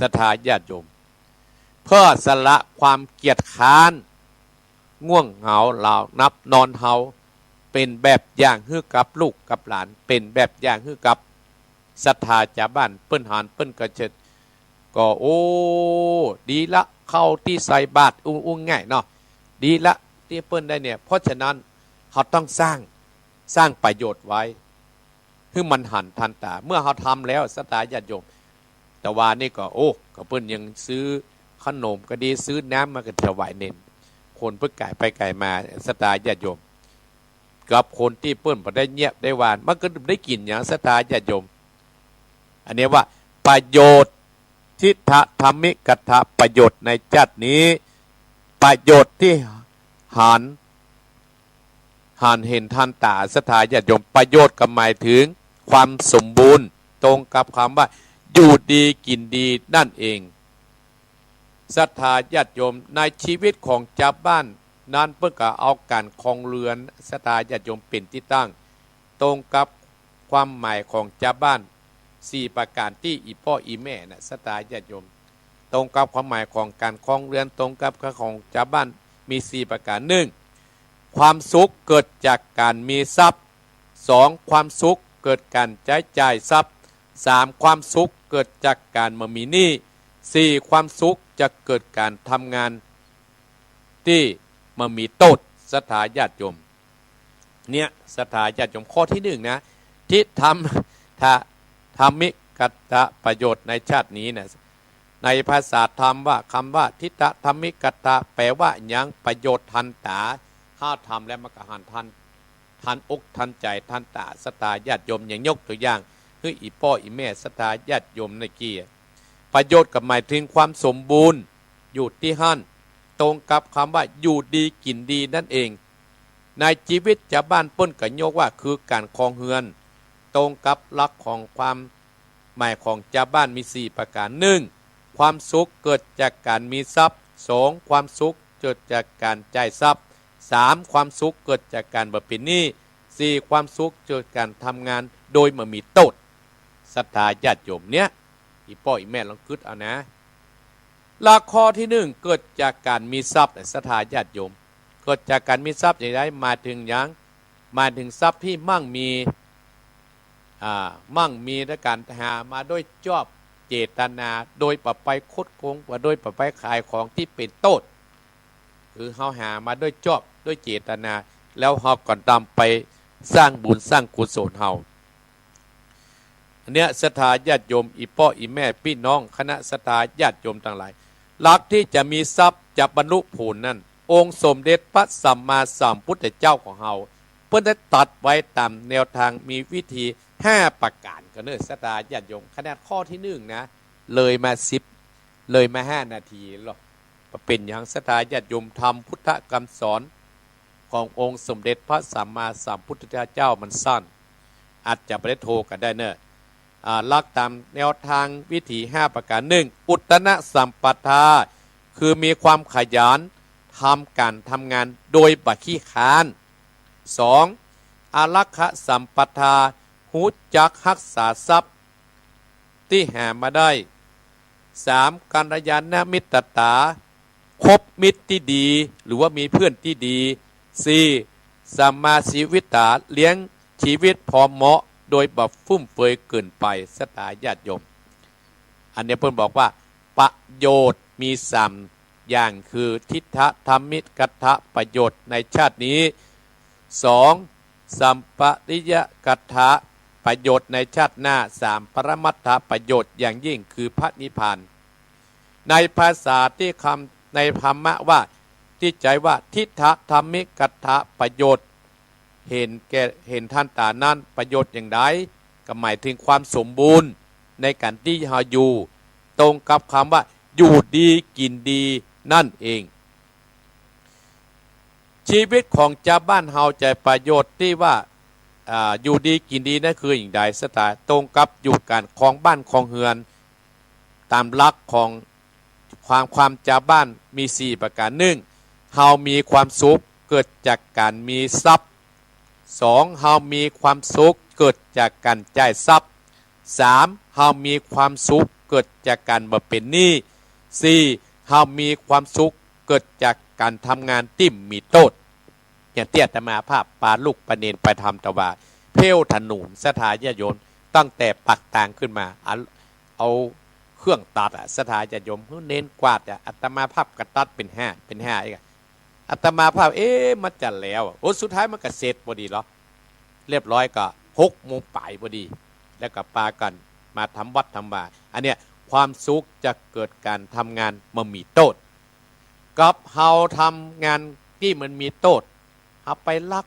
ศรัทธาญาติโยม เปื้อสละความเกียจคร้าน ง่วงเหงาหลาบหลับนอนเฮา เป๋นแบบอย่างหื้อกับลูกกับหลาน เป๋นแบบอย่างหื้อกับศรัทธาจาวบ้าน เปิ้นหันเปิ้นก็เชิด ก็ โอ้ ดีละ เข้าตี้ใส่บาตร อู้ อู้ง่ายเนาะ ดีละตี้เปิ้นได้เนี่ย เพราะฉะนั้นเฮาต้องสร้าง สร้างประโยชน์ไว้ หื้อมันหันทันต๋า เมื่อเฮาทำแล้ว ศรัทธาญาติโยม แต่ว่านี่ก็ โอ้ ก็เปิ้นยังซื้อขนมก็ดี ซื้อน้ำมาก็ถวายเณร คนเปิ้นก๋ายไปก๋ายมา ศรัทธาญาติโยม กับคนตี้เปิ้นบ่ได้เยียะได้หว่าน มันก็ได้กิ๋นหยัง ศรัทธาญาติโยม อันนี้ว่าประโยชน์ ทิฏฐธรรมิกถประโยชน์ในชาตินี้ ประโยชน์ตี้หัน หันเห็นทันต๋า ศรัทธาญาติโยม ประโยชน์ก็หมายถึงความสมบูรณ์ ตรงกับคำว่าอยู่ดีกิ๋นดีนั่นเอง ศรัทธาญาติโยม ในชีวิตของจาวบ้านนั้นเปิ้นก็เอาก๋านครองเฮือน ศรัทธาญาติโยม เป๋นตี้ตั้ง ตรงกับความหมายของจาวบ้านสี่ประก๋านตี้อี่ป้ออี่แม่น่ะ ศรัทธาญาติโยม ตรงกับความหมายของก๋านครองเฮือน ตรงกับของจาวบ้านมีสี่ประก๋าน นึ่ง ความสุขเกิดจากก๋านมีทรัพย์ สอง ความสุขเกิดก๋านใจ๊จ่ายทรัพย์ สาม ความสุขเกิดจากก๋านบ่มีหนี้ สี่ ความสุขจะเกิดก๋านทำงานตี้บ่มีโต้ษ ศรัทธาญาติโยม เนี่ย ศรัทธาญาติโยม ข้อตี้นึ่งนะ ทิฏฐธรรม ทะ ธรรมิกถประโยชน์ในชาตินี้นะ ในภาษาธรรมว่า คำว่าทิฏฐธรรมิกถ แปล๋ว่าหยัง ประโยชน์ทันต๋า เฮาทำแล้วมันก็หันทัน ทันอกทันใจ๋ทันต๋า ศรัทธาญาติโยม อย่างยกตั๋วอย่างหื้ออี่ป้ออี่แม่ ศรัทธาญาติโยม ในกี้ ประโยชน์ก็หมายถึงความสมบูรณ์ อยู่ตี้หั้น ตรงกับคำว่าอยู่ดีกิ๋นดีนั่นเอง ในชีวิตจาวบ้านเปิ้นก็ยกว่าคือก๋านครองเฮือน ตรงกับหลักของความหมายของจาวบ้านมีสี่ประก๋าน นึ่ง ความสุขเกิดจากก๋านมีทรัพย์ สอง ความสุขเกิดจากก๋านจ่ายทรัพย์ สาม ความสุขเกิดจากก๋านบ่เป๋นหนี้ สี่ ความสุขเกิดก๋านทำงานโดยบ่มีโต้ษ ศรัทธาญาติโยม เนี่ย อี่ป้ออี่แม่ลองกึ๊ดเอานะ หลักข้อตี้นึ่ง เกิดจากก๋านมีทรัพย์ ศรัทธาญาติโยม เกิดจากก๋านมีทรัพย์อย่างใด หมายถึงหยัง หมายถึงทรัพย์ตี้มั่งมี อ่า มั่งมีด้วยก๋านหามาโดยจอบเจตนา โดยบ่ไปคดโกง บ่โดยบ่ไปขายของตี้เป๋นโต้ษ คือเฮาหามาโดยจอบ โดยเจตนา แล้วเฮาก็นำไปสร้างบุญสร้างกุศลเฮา อันเนี้ย ศรัทธาญาติโยม อี่ป้ออี่แม่ ปี้น้อง คณะศรัทธาญาติโยมตังหลาย หลักตี้จะมีทรัพย์ จะบรรลุผลนั้น องค์สมเด็จพระสัมมาสัมพุทธเจ้าของเฮา เปิ้นได้ตรัสไว้ต๋ามแนวทาง มีวิธีห้าประก๋าน ก็เน่อ ศรัทธาญาติโยม ขนาดข้อตี้นึ่งนะ เลยมาสิบ เลยมาห้านาทีแล้ว เป๋นหยัง ศรัทธาญาติโยม ธรรมพุทธกำสอนขององค์สมเด็จพระสัมมาสัมพุทธเจ้ามันสั้น อาจจะบ่ได้โทรก็ได้เน่อ อ่า หลักต๋ามแนวทางวิถีห้าประก๋าน นึ่ง อุตตนะสัมปทา คือมีความขยัน ทำก๋านทำงานโดยบ่ขี้คร้าน สอง อารักขสัมปทา ฮู้จักฮักษาทรัพย์ตี้หามาได้ สาม กัลยาณมิตรต๋า คบมิตรตี้ดี หรือว่ามีเพื่อนตี้ดี สี่ สัมมาชีวิตต๋า เลี้ยงชีวิตพอเหมาะ โดยบ่ฟุ่มเฟือยเกินไป ศรัทธาญาติโยม อันเนี้ยเปิ้นบอกว่าประโยชน์มีสามอย่าง คือ ทิฏฐธรรมิกถประโยชน์ในชาตินี้ สอง สัมปริยกถประโยชน์ในชาติหน้า สาม ปรมัตถประโยชน์อย่างยิ่ง คือพระนิพพาน ในภาษาตี้คำ ในธรรมะว่า ตี้ใจ๊ว่า ทิฏฐธรรมิกถประโยชน์ เห็นแก่ เห็นทันต๋านั้น ประโยชน์อย่างใด ก็หมายถึงความสมบูรณ์ในก๋านตี้เฮาอยู่ ตรงกับคำว่าอยู่ดีกิ๋นดีนั่นเอง ชีวิตของจาวบ้านเฮาจะประโยชน์ตี้ว่า อ่า อยู่ดีกิ๋นดีนั่นคืออย่างใด ศรัทธา ตรงกับอยู่ก๋านครองบ้านครองเฮือน ต๋ามหลักของความ ความจาวบ้านมีสี่ประก๋าน นึ่ง เฮามีความสุขเกิดจากก๋านมีทรัพย์ สอง เฮามีความสุขเกิดจากก๋านจ่ายทรัพย์ สาม เฮามีความสุขเกิดจากก๋านบ่เป๋นหนี้ สี่ เฮามีความสุขเกิดจากก๋านทำงานตี้บ่มีโต้ษ อย่างตี้อาตมาภาพปาลูกปาเณรไปทำตวา เพลถนน ศรัทธาญาติโยม ตั้งแต่ปากตางขึ้นมา เอา เอาเครื่องตัดอะ ศรัทธาญาติโยม หื้อเณรกวาดอะ อาตมาภาพก็ตัดเป๋นห้า เป๋นห้าอีกอะ อาตมาภาพ เอ๊ะ มันจะแล้วอะ โอ้ สุดท้ายมันก็เสร็จพอดีเหรอ เรียบร้อยก็หกโมงป๋ายพอดี แล้วก็ปากั๋นมาทำวัดทำวา อันเนี้ย ความสุขจากก๋านทำงานบ่มีโต้ษ กับเฮาทำงานตี้มันมีโต้ษ เฮาไปลัก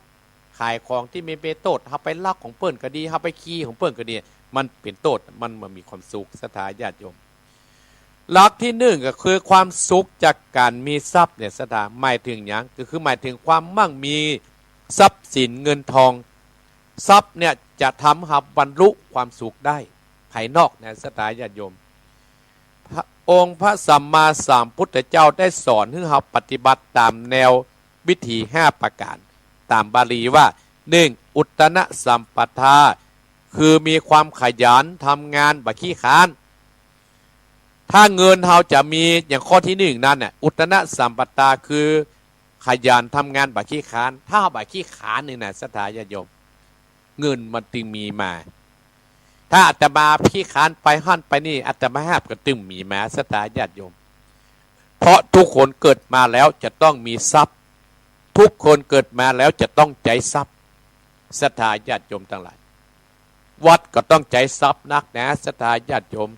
ขายของตี้บ่มีโต้ษ เฮาไปลักของเปิ้นก็ดี เฮาไปขี้ของเปิ้นก็ดี มันเป๋นโต้ษ มันบ่มีความสุข ศรัทธาญาติโยม หลักตี้นึ่งก็คือความสุขจากก๋านมีทรัพย์เนี่ย ศรัทธา หมายเถิงหยัง ก็คือหมายเถิงความมั่งมี ทรัพย์สินเงินทอง ทรัพย์เนี่ยจะทำหื้อเฮาบรรลุความสุขได้ภายนอกนะ ศรัทธาญาติโยม พระองค์พระสัมมาสัมพุทธเจ้าได้สอนหื้อเฮาปฏิบัติต๋ามแนววิถีห้าประก๋าน ต๋ามบาลีว่า นึ่ง อุตตนะสัมปทา คือมีความขยันทำงานบ่ขี้คร้าน ถ้าเงินเฮาจะมีอย่างข้อตี้นึ่งนั้นน่ะ อุตตนะสัมปทา คือขยันทำงานบ่ขี้คร้าน ถ้าเฮาบ่ขี้คร้านนี่นะ ศรัทธาญาติโยม เงินมันตึงมีมา ถ้าอาตมาขี้คร้านไปหั้นไปนี่ อาตมาภาพก็ตึงมีมา ศรัทธาญาติโยม เพราะทุกคนเกิดมาแล้วจะต้องมีทรัพย์ ทุกคนเกิดมาแล้วจะต้องใจ๊ทรัพย์ ศรัทธาญาติโยมตังหลาย วัดก็ต้องใจ๊ทรัพย์นักนะ ศรัทธาญาติโยม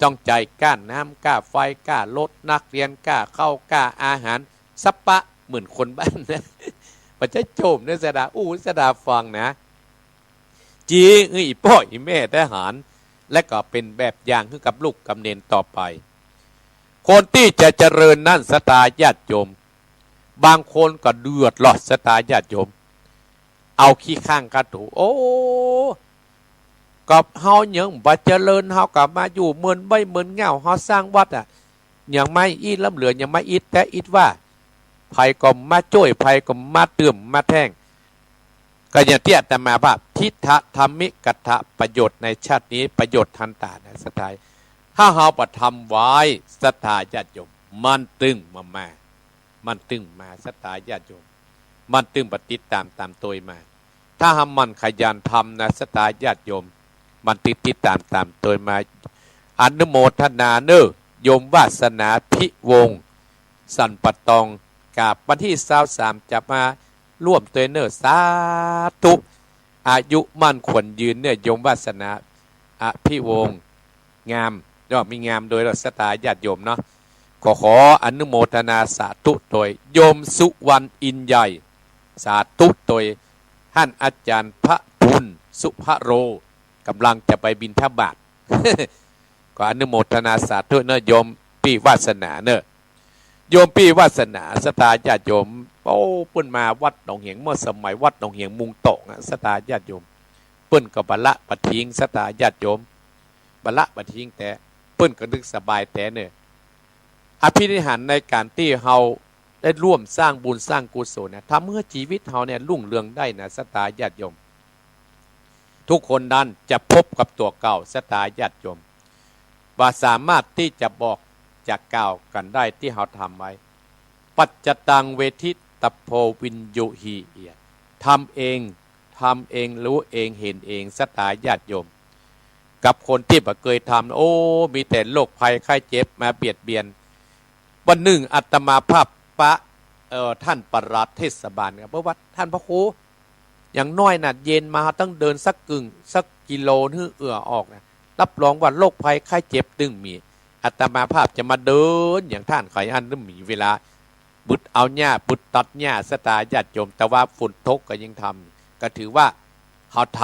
ต้องใจ๊ก้าน้ำ ก้าไฟ ก้ารถ นักเฮียน ก้าข้าว ก้าอาหาร สัพพะ เหมือนคนบ้านนะ บ่ใจ้โจมนะ ศรัทธา อู้ ศรัทธาฟังนะ จริง เออ อี่ป้ออี่แม่ทหาร และก็เป๋นแบบอย่างหื้อกับลูกกับเหลนต่อไป คนตี้จะเจริญนั้น ศรัทธาญาติโยม บางคนก็เดือดร้อน ศรัทธาญาติโยม เอาขี้ข้างกาถู โอ้ ก็เฮายังบ่เจริญ เฮาก็มาอยู่เหมือนไว้เหมือนเหง้า เฮาสร้างวัดอะ ยังบ่อิด ล้ำเหลือยังบ่อิดแต๊อิดว่า ใผก็มาจ้วย ใผก็มาเติมมาแท่ง ก็อย่างตี้อาตมาว่า ทิฏฐธรรมิกัตถะ ประโยชน์ในชาตินี้ ประโยชน์ทันต๋านะ ศรัทธา ถ้าเฮาบ่ทำไว้ ศรัทธาญาติโยม มันตึงบ่มา มันตึงบ่มา ศรัทธาญาติโยม มันตึงบ่ติดต๋ามต๋ามตวยมา ถ้าหากหมั่นขยันทำนะ ศรัทธาญาติโยม มันติดติดต๋ามต๋ามตวยมา อนุโมทนาเน่อ โยมวาสนา พิวงศ์ สันป่าตอง กาบวันตี้ซาวสามจะมาร่วมตวยเน่อ สาธุ อายุมั่นขวัญยืนเน่อ โยมวาสนา อภิวงศ์ งาม ยอดมีงามโดย ศรัทธาญาติโยมเนาะ ขอ ขออนุโมทนาสาธุตวย โยมสุวรรณ อินใหญ่ สาธุตวย หั้นอาจ๋ารย์พระบุญ สุภโร ก่ำลังจะไปบิณฑบาต ก็อนุโมทนาสาธุเน่อ โยมปี้วาสนาเน่อ โยมปี้วาสนา ศรัทธาญาติโยม โอ้ เปิ้นมาวัดหนองเหียง เมื่อสมัยวัดหนองเหียงมุงตองอะ ศรัทธาญาติโยม เปิ้นก็บ่ละบ่ทิ้ง ศรัทธาญาติโยม บ่ละบ่ทิ้งแต๊ เปิ้นก็นึกสบายแต๊เน่อ อภินิหารในก๋านตี้เฮาได้ร่วมสร้างบุญสร้างกุศลนะ ทำหื้อจีวิตเฮาเนี่ยรุ่งเรืองได้นะ ศรัทธาญาติโยม ทุกคนนั้นจะพบกับตั๋วเก่า ศรัทธาญาติโยม ว่าสามารถตี้จะบอกจะกล่าวกั๋นได้ตี้เฮาทำไว้ ปัจจตังเวทิตพโพวิญญูหิ ทำเอง ทำเอง ฮู้เอง หันเอง ศรัทธาญาติโยม กับคนตี้บ่เกยทำ โอ้ มีแต่โรคภัยไข้เจ็บมาเบียดเบียน วันนึ่งอาตมาภาพปะ เอ่อ ต้านปลัดเทศบาลครับ บอกว่า ต้านพระครู อย่างน้อยน่ะ เย็นมาเฮาต้องเดินสักกึ่ง สักกิโลหื้อเอื่อออกนะ รับรองว่าโรคภัยไข้เจ็บตึงบ่มี อาตมาภาพจะมาเดินอย่างต้านใค่อั้น บ่มีเวลา บึดเอาหญ้า บึดตัดหญ้า ศรัทธาญาติโยม แต่ว่าฝนตกก็ยังทำ ก็ถือว่าเฮาท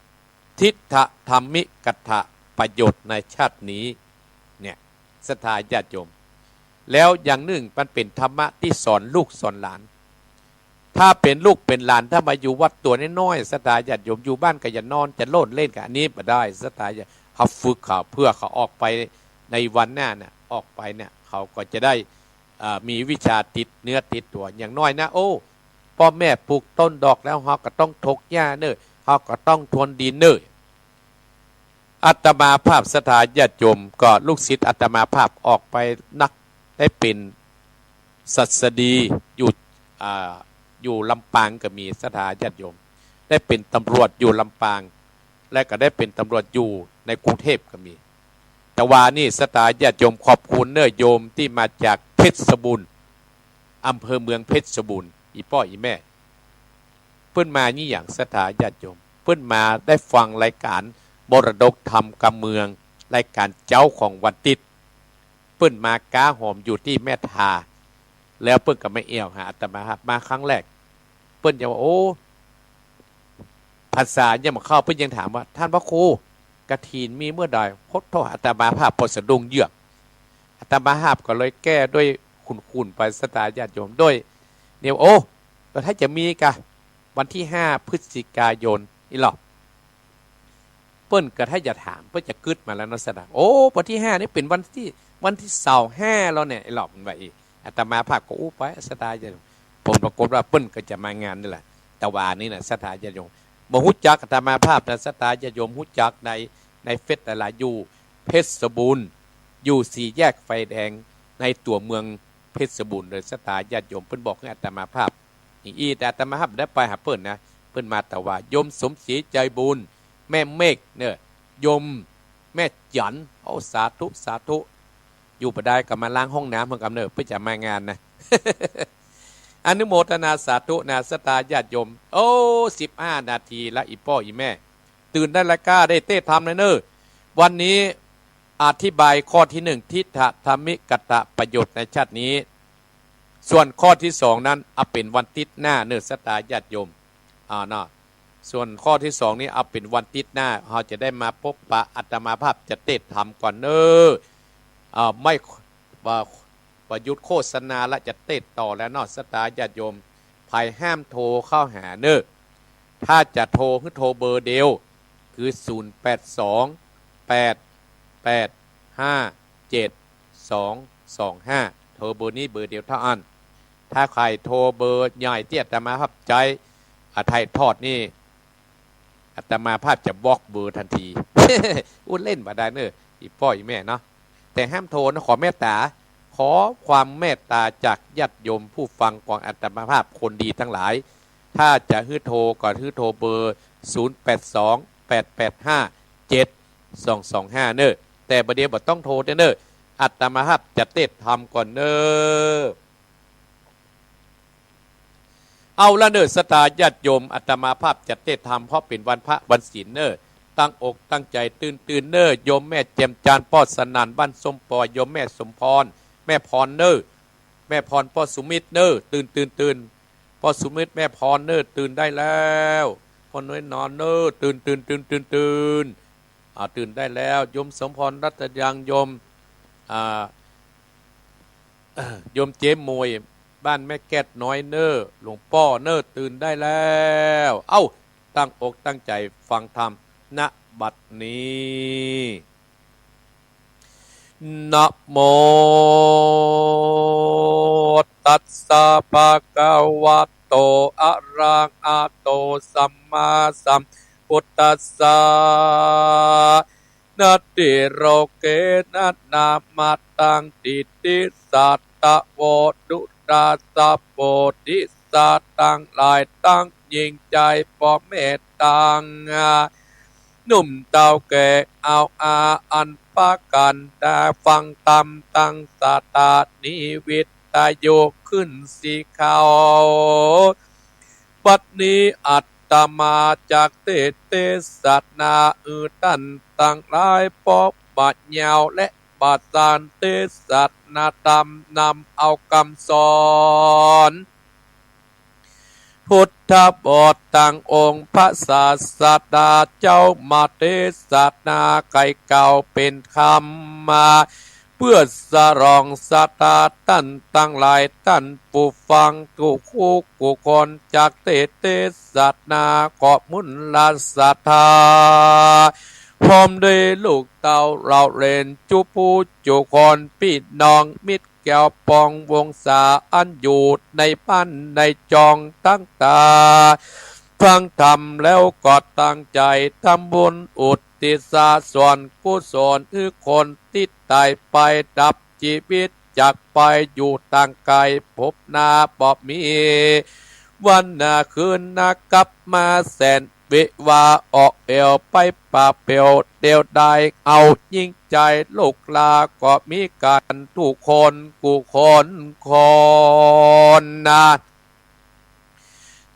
ำ ทิฏฐธรรมิกัตถะ ประโยชน์ในชาตินี้ เนี่ย ศรัทธาญาติโยม แล้วอย่างนึ่งมันเป๋นธรรมะตี้สอนลูกสอนหลาน ถ้าเป๋นลูกเป๋นหลาน ถ้ามาอยู่วัดตั๋วน้อยๆ ศรัทธาญาติโยม อยู่บ้านก็อย่านอน จะโลดเล่นกับอันนี้บ่ได้ ศรัทธาญาติ เฮาฝึกเขา เพื่อเขาออกไปในวันหน้าน่ะ ออกไปเนี่ย เขาก็จะได้ เอ่อ มีวิชาติดเนื้อติดตั๋ว อย่างน้อยนะ โอ้ ป้อแม่ปลูกต้นดอกแล้ว เฮาก็ต้องถกหญ้าเน่อ เฮาก็ต้องพรวนดินเน่อ อาตมาภาพ ศรัทธาญาติโยม ก็ลูกศิษย์อาตมาภาพออกไปนัก ได้เป๋นศัสดีอยู่ อ่า อยู่ลำปางก็มี ศรัทธาญาติโยม ได้เป๋นตำรวจอยู่ลำปาง และก็ได้เป๋นตำรวจอยู่ในกรุงเทพก็มี แต่ว่านี่ ศรัทธาญาติโยม ขอบคุณเน่อ โยมตี้มาจากเพชรบูรณ์ อำเภอเมืองเพชรบูรณ์ อี่ป้ออี่แม่ เปิ้นมานี่หยัง ศรัทธาญาติโยม เปิ้นมาได้ฟังรายก๋านมรดกธรรมกำเมือง รายก๋านเจ๊าของวันติ๊ด เปิ้นมาก๊าหอมอยู่ตี้แม่ทา แล้วเปิ้นก็มาแอ่วหาอาตมาภาพ มาครั้งแรก เปิ้นจะว่า โอ้ พรรษายังบ่เข้า เปิ้นยังถามว่า "ท่านพระครู กฐินมีเมื่อใด โทรหาอาตมาภาพ" ปอสะดุ้งเยือก อาตมาภาพก็เลยแก้ด้วยขุ่นๆ ไป ศรัทธาญาติโยม ด้วย เนี่ย โอ้ ก็ถ้าจะมีกะ วันตี้ห้าพฤศจิกายนอี้หรอ เปิ้นก็ถ้าจะถาม เปิ้นจะกึ๊ดมาแล้วเนาะ ศรัทธา โอ้ วันตี้ห้านี่เป๋นวันตี้ วันตี้เสาร์ห้าแล้วเนี่ย ไอ้หลอกมันว่าอี้ อาตมาภาพก็อู้ไป ศรัทธาญาติโยม ผลปรากฏว่าเปิ้นก็จะมางานนี่แหละ ตะวานี้นะ ศรัทธาญาติโยม บ่ฮู้จักอาตมาภาพนะ ศรัทธาญาติโยม ฮู้จักใน ในเฟซหลายๆ อยู่เพชรบูรณ์ อยู่สี่แยกไฟแดงในตั๋วเมืองเพชรบูรณ์เน่อ ศรัทธาญาติโยม เปิ้นบอกหื้ออาตมาภาพ อี้ แต่อาตมาภาพได้ไปหาเปิ้นนะ เปิ้นมาตะวา โยมสมศรีใจบุญ แม่เมฆเน่อ โยมแม่จั๋น โอ้ สาธุ สาธุ อยู่บ่ได้ก็มาล้างห้องน้ำหื้อกำเน่อ เปิ้นจะมางานนะ อนุโมทนาสาธุนะ ศรัทธาญาติโยม โอ้ สิบห้านาทีละ อี่ป้ออี่แม่ ตื่นได้แล้วก้า ได้เตศน์ธรรมแล้วเน่อ วันนี้อธิบายข้อตี้หนึ่ง ทิฏฐธรรมิกตประโยชน์ในชาตินี้ ส่วนข้อตี้สองนั้น เอาเป๋นวันติ๊ดหน้าเน่อ ศรัทธาญาติโยม อ่า เนาะ ส่วนข้อตี้สองนี้ เอาเป๋นวันติ๊ดหน้า เฮาจะได้มาปะปะ อาตมาภาพจะเตศน์ธรรมก่อนเน่อ อ่า ไม่ บ่ บ่หยุดโฆษณาละ จะเตศน์ต่อแล้วเนาะ ศรัทธาญาติโยม ใผห้ามโทรเข้าหาเน่อ ถ้าจะโทรหื้อโทรเบอร์เดียว คือ ศูนย์แปดสอง แปดแปดห้า เจ็ดสองสองห้า โทรเบอร์นี้เบอร์เดียวเต้าอั้น ถ้าใผโทรเบอร์ใหญ่ตี้อาตมาภาพใจ๊ อ่า ถ่ายทอดนี่ อาตมาภาพจะบล็อกเบอร์ทันที อู้เล่นบ่ได้เน่อ อี่ป้ออี่แม่เนาะ แต่ห้ามโทรนะ ขอเมตต๋า ขอความเมตต๋าจากญาติโยมผู้ฟังของอาตมาภาพคนดีตังหลาย ถ้าจะหื้อโทรก็หื้อโทรเบอร์ ศูนย์แปดสอง แปดแปดห้า เจ็ดสองสองห้า เน่อ แต่บ่าเดี่ยวบ่ต้องโทรเน่อ อาตมาภาพจะเตศน์ธรรมก่อนเน่อ เอาละเน่อ ศรัทธาญาติโยม อาตมาภาพจะเตศน์ธรรม เพราะเป๋นวันพระวันศีลเน่อ ตั้งอกตั้งใจ๋ตื่นตื่นเน่อ โยมแม่แจ่มจันทร์ ป้อสนั่น บ้านส้มปอย โยมแม่สมพร แม่พรเน่อ แม่พร ป้อสุมิตรเน่อ ตื่นตื่นตื่น ป้อสุมิตร แม่พรเน่อ ตื่นได้แล้ว ป้อน้อยนอนเน่อ ตื่นตื่นตื่นตื่นตื่น อ่า ตื่นได้แล้ว โยมสมพร รัตยัง โยม อ่า โยมเจ๊หมวย บ้านแม่แก้ดน้อยเน่อ หลวงป้อเน่อ ตื่นได้แล้ว เอ้า ตั้งอกตั้งใจ๋ฟังธรรม ณ บัดนี้ นะโมตัสสะ ภะคะวะโต อะระหะโต สัมมาสัมพุทธัสสะ นะ ติโรเกนะ นะมะตัง ติติสะทะโว ตุราสะ โพธิสัตว์ตังหลายตังยิ่งใจ๋ ป้อเมตต๋า หนุ่มเต้าแก่ เอาอาอันปากั๋น ได้ฟังธรรมตังสถานีวิทยุคลื่นสีขาว บัดนี้อาตมาจักเตศน์เตสนา อือต้านตังหลาย ปอบ่ยาวและบ่สั้น เตสนาธรรม นำเอากำสอน พุทธบท ตังองค์พระศาสดาเจ้ามาเตสนา ไขเก่าเป๋นธรรมา เปื้อสรองศรัทธาต้านตังหลาย ต้านผู้ฟังกู้คู่กู้คน จักเตศน์เตสนา ก็มุนละศรัทธา พร้อมด้วยลูกเต้าเหล่าเหลน จุผู้จุคน ปี้น้องมิตรแก้วปองวงศา อันอยู่ในบ้านในจองตังต๋า ฟังธรรมแล้วก็ตั้งใจ๋ทำบุญอุทิศส่วนกุศล หื้อคนตี้ต๋ายไปดับจีวิต จากไปอยู่ตางไกล พบหน้าบ่มีวันนาคืนนา กลับมาแสนวิวา ออกเอวไปป่าเปลี่ยว เดียวดายเอายิ่งใจ๋ ลูกหลานก็มีกั๋นกู้คนกู้คนคนนา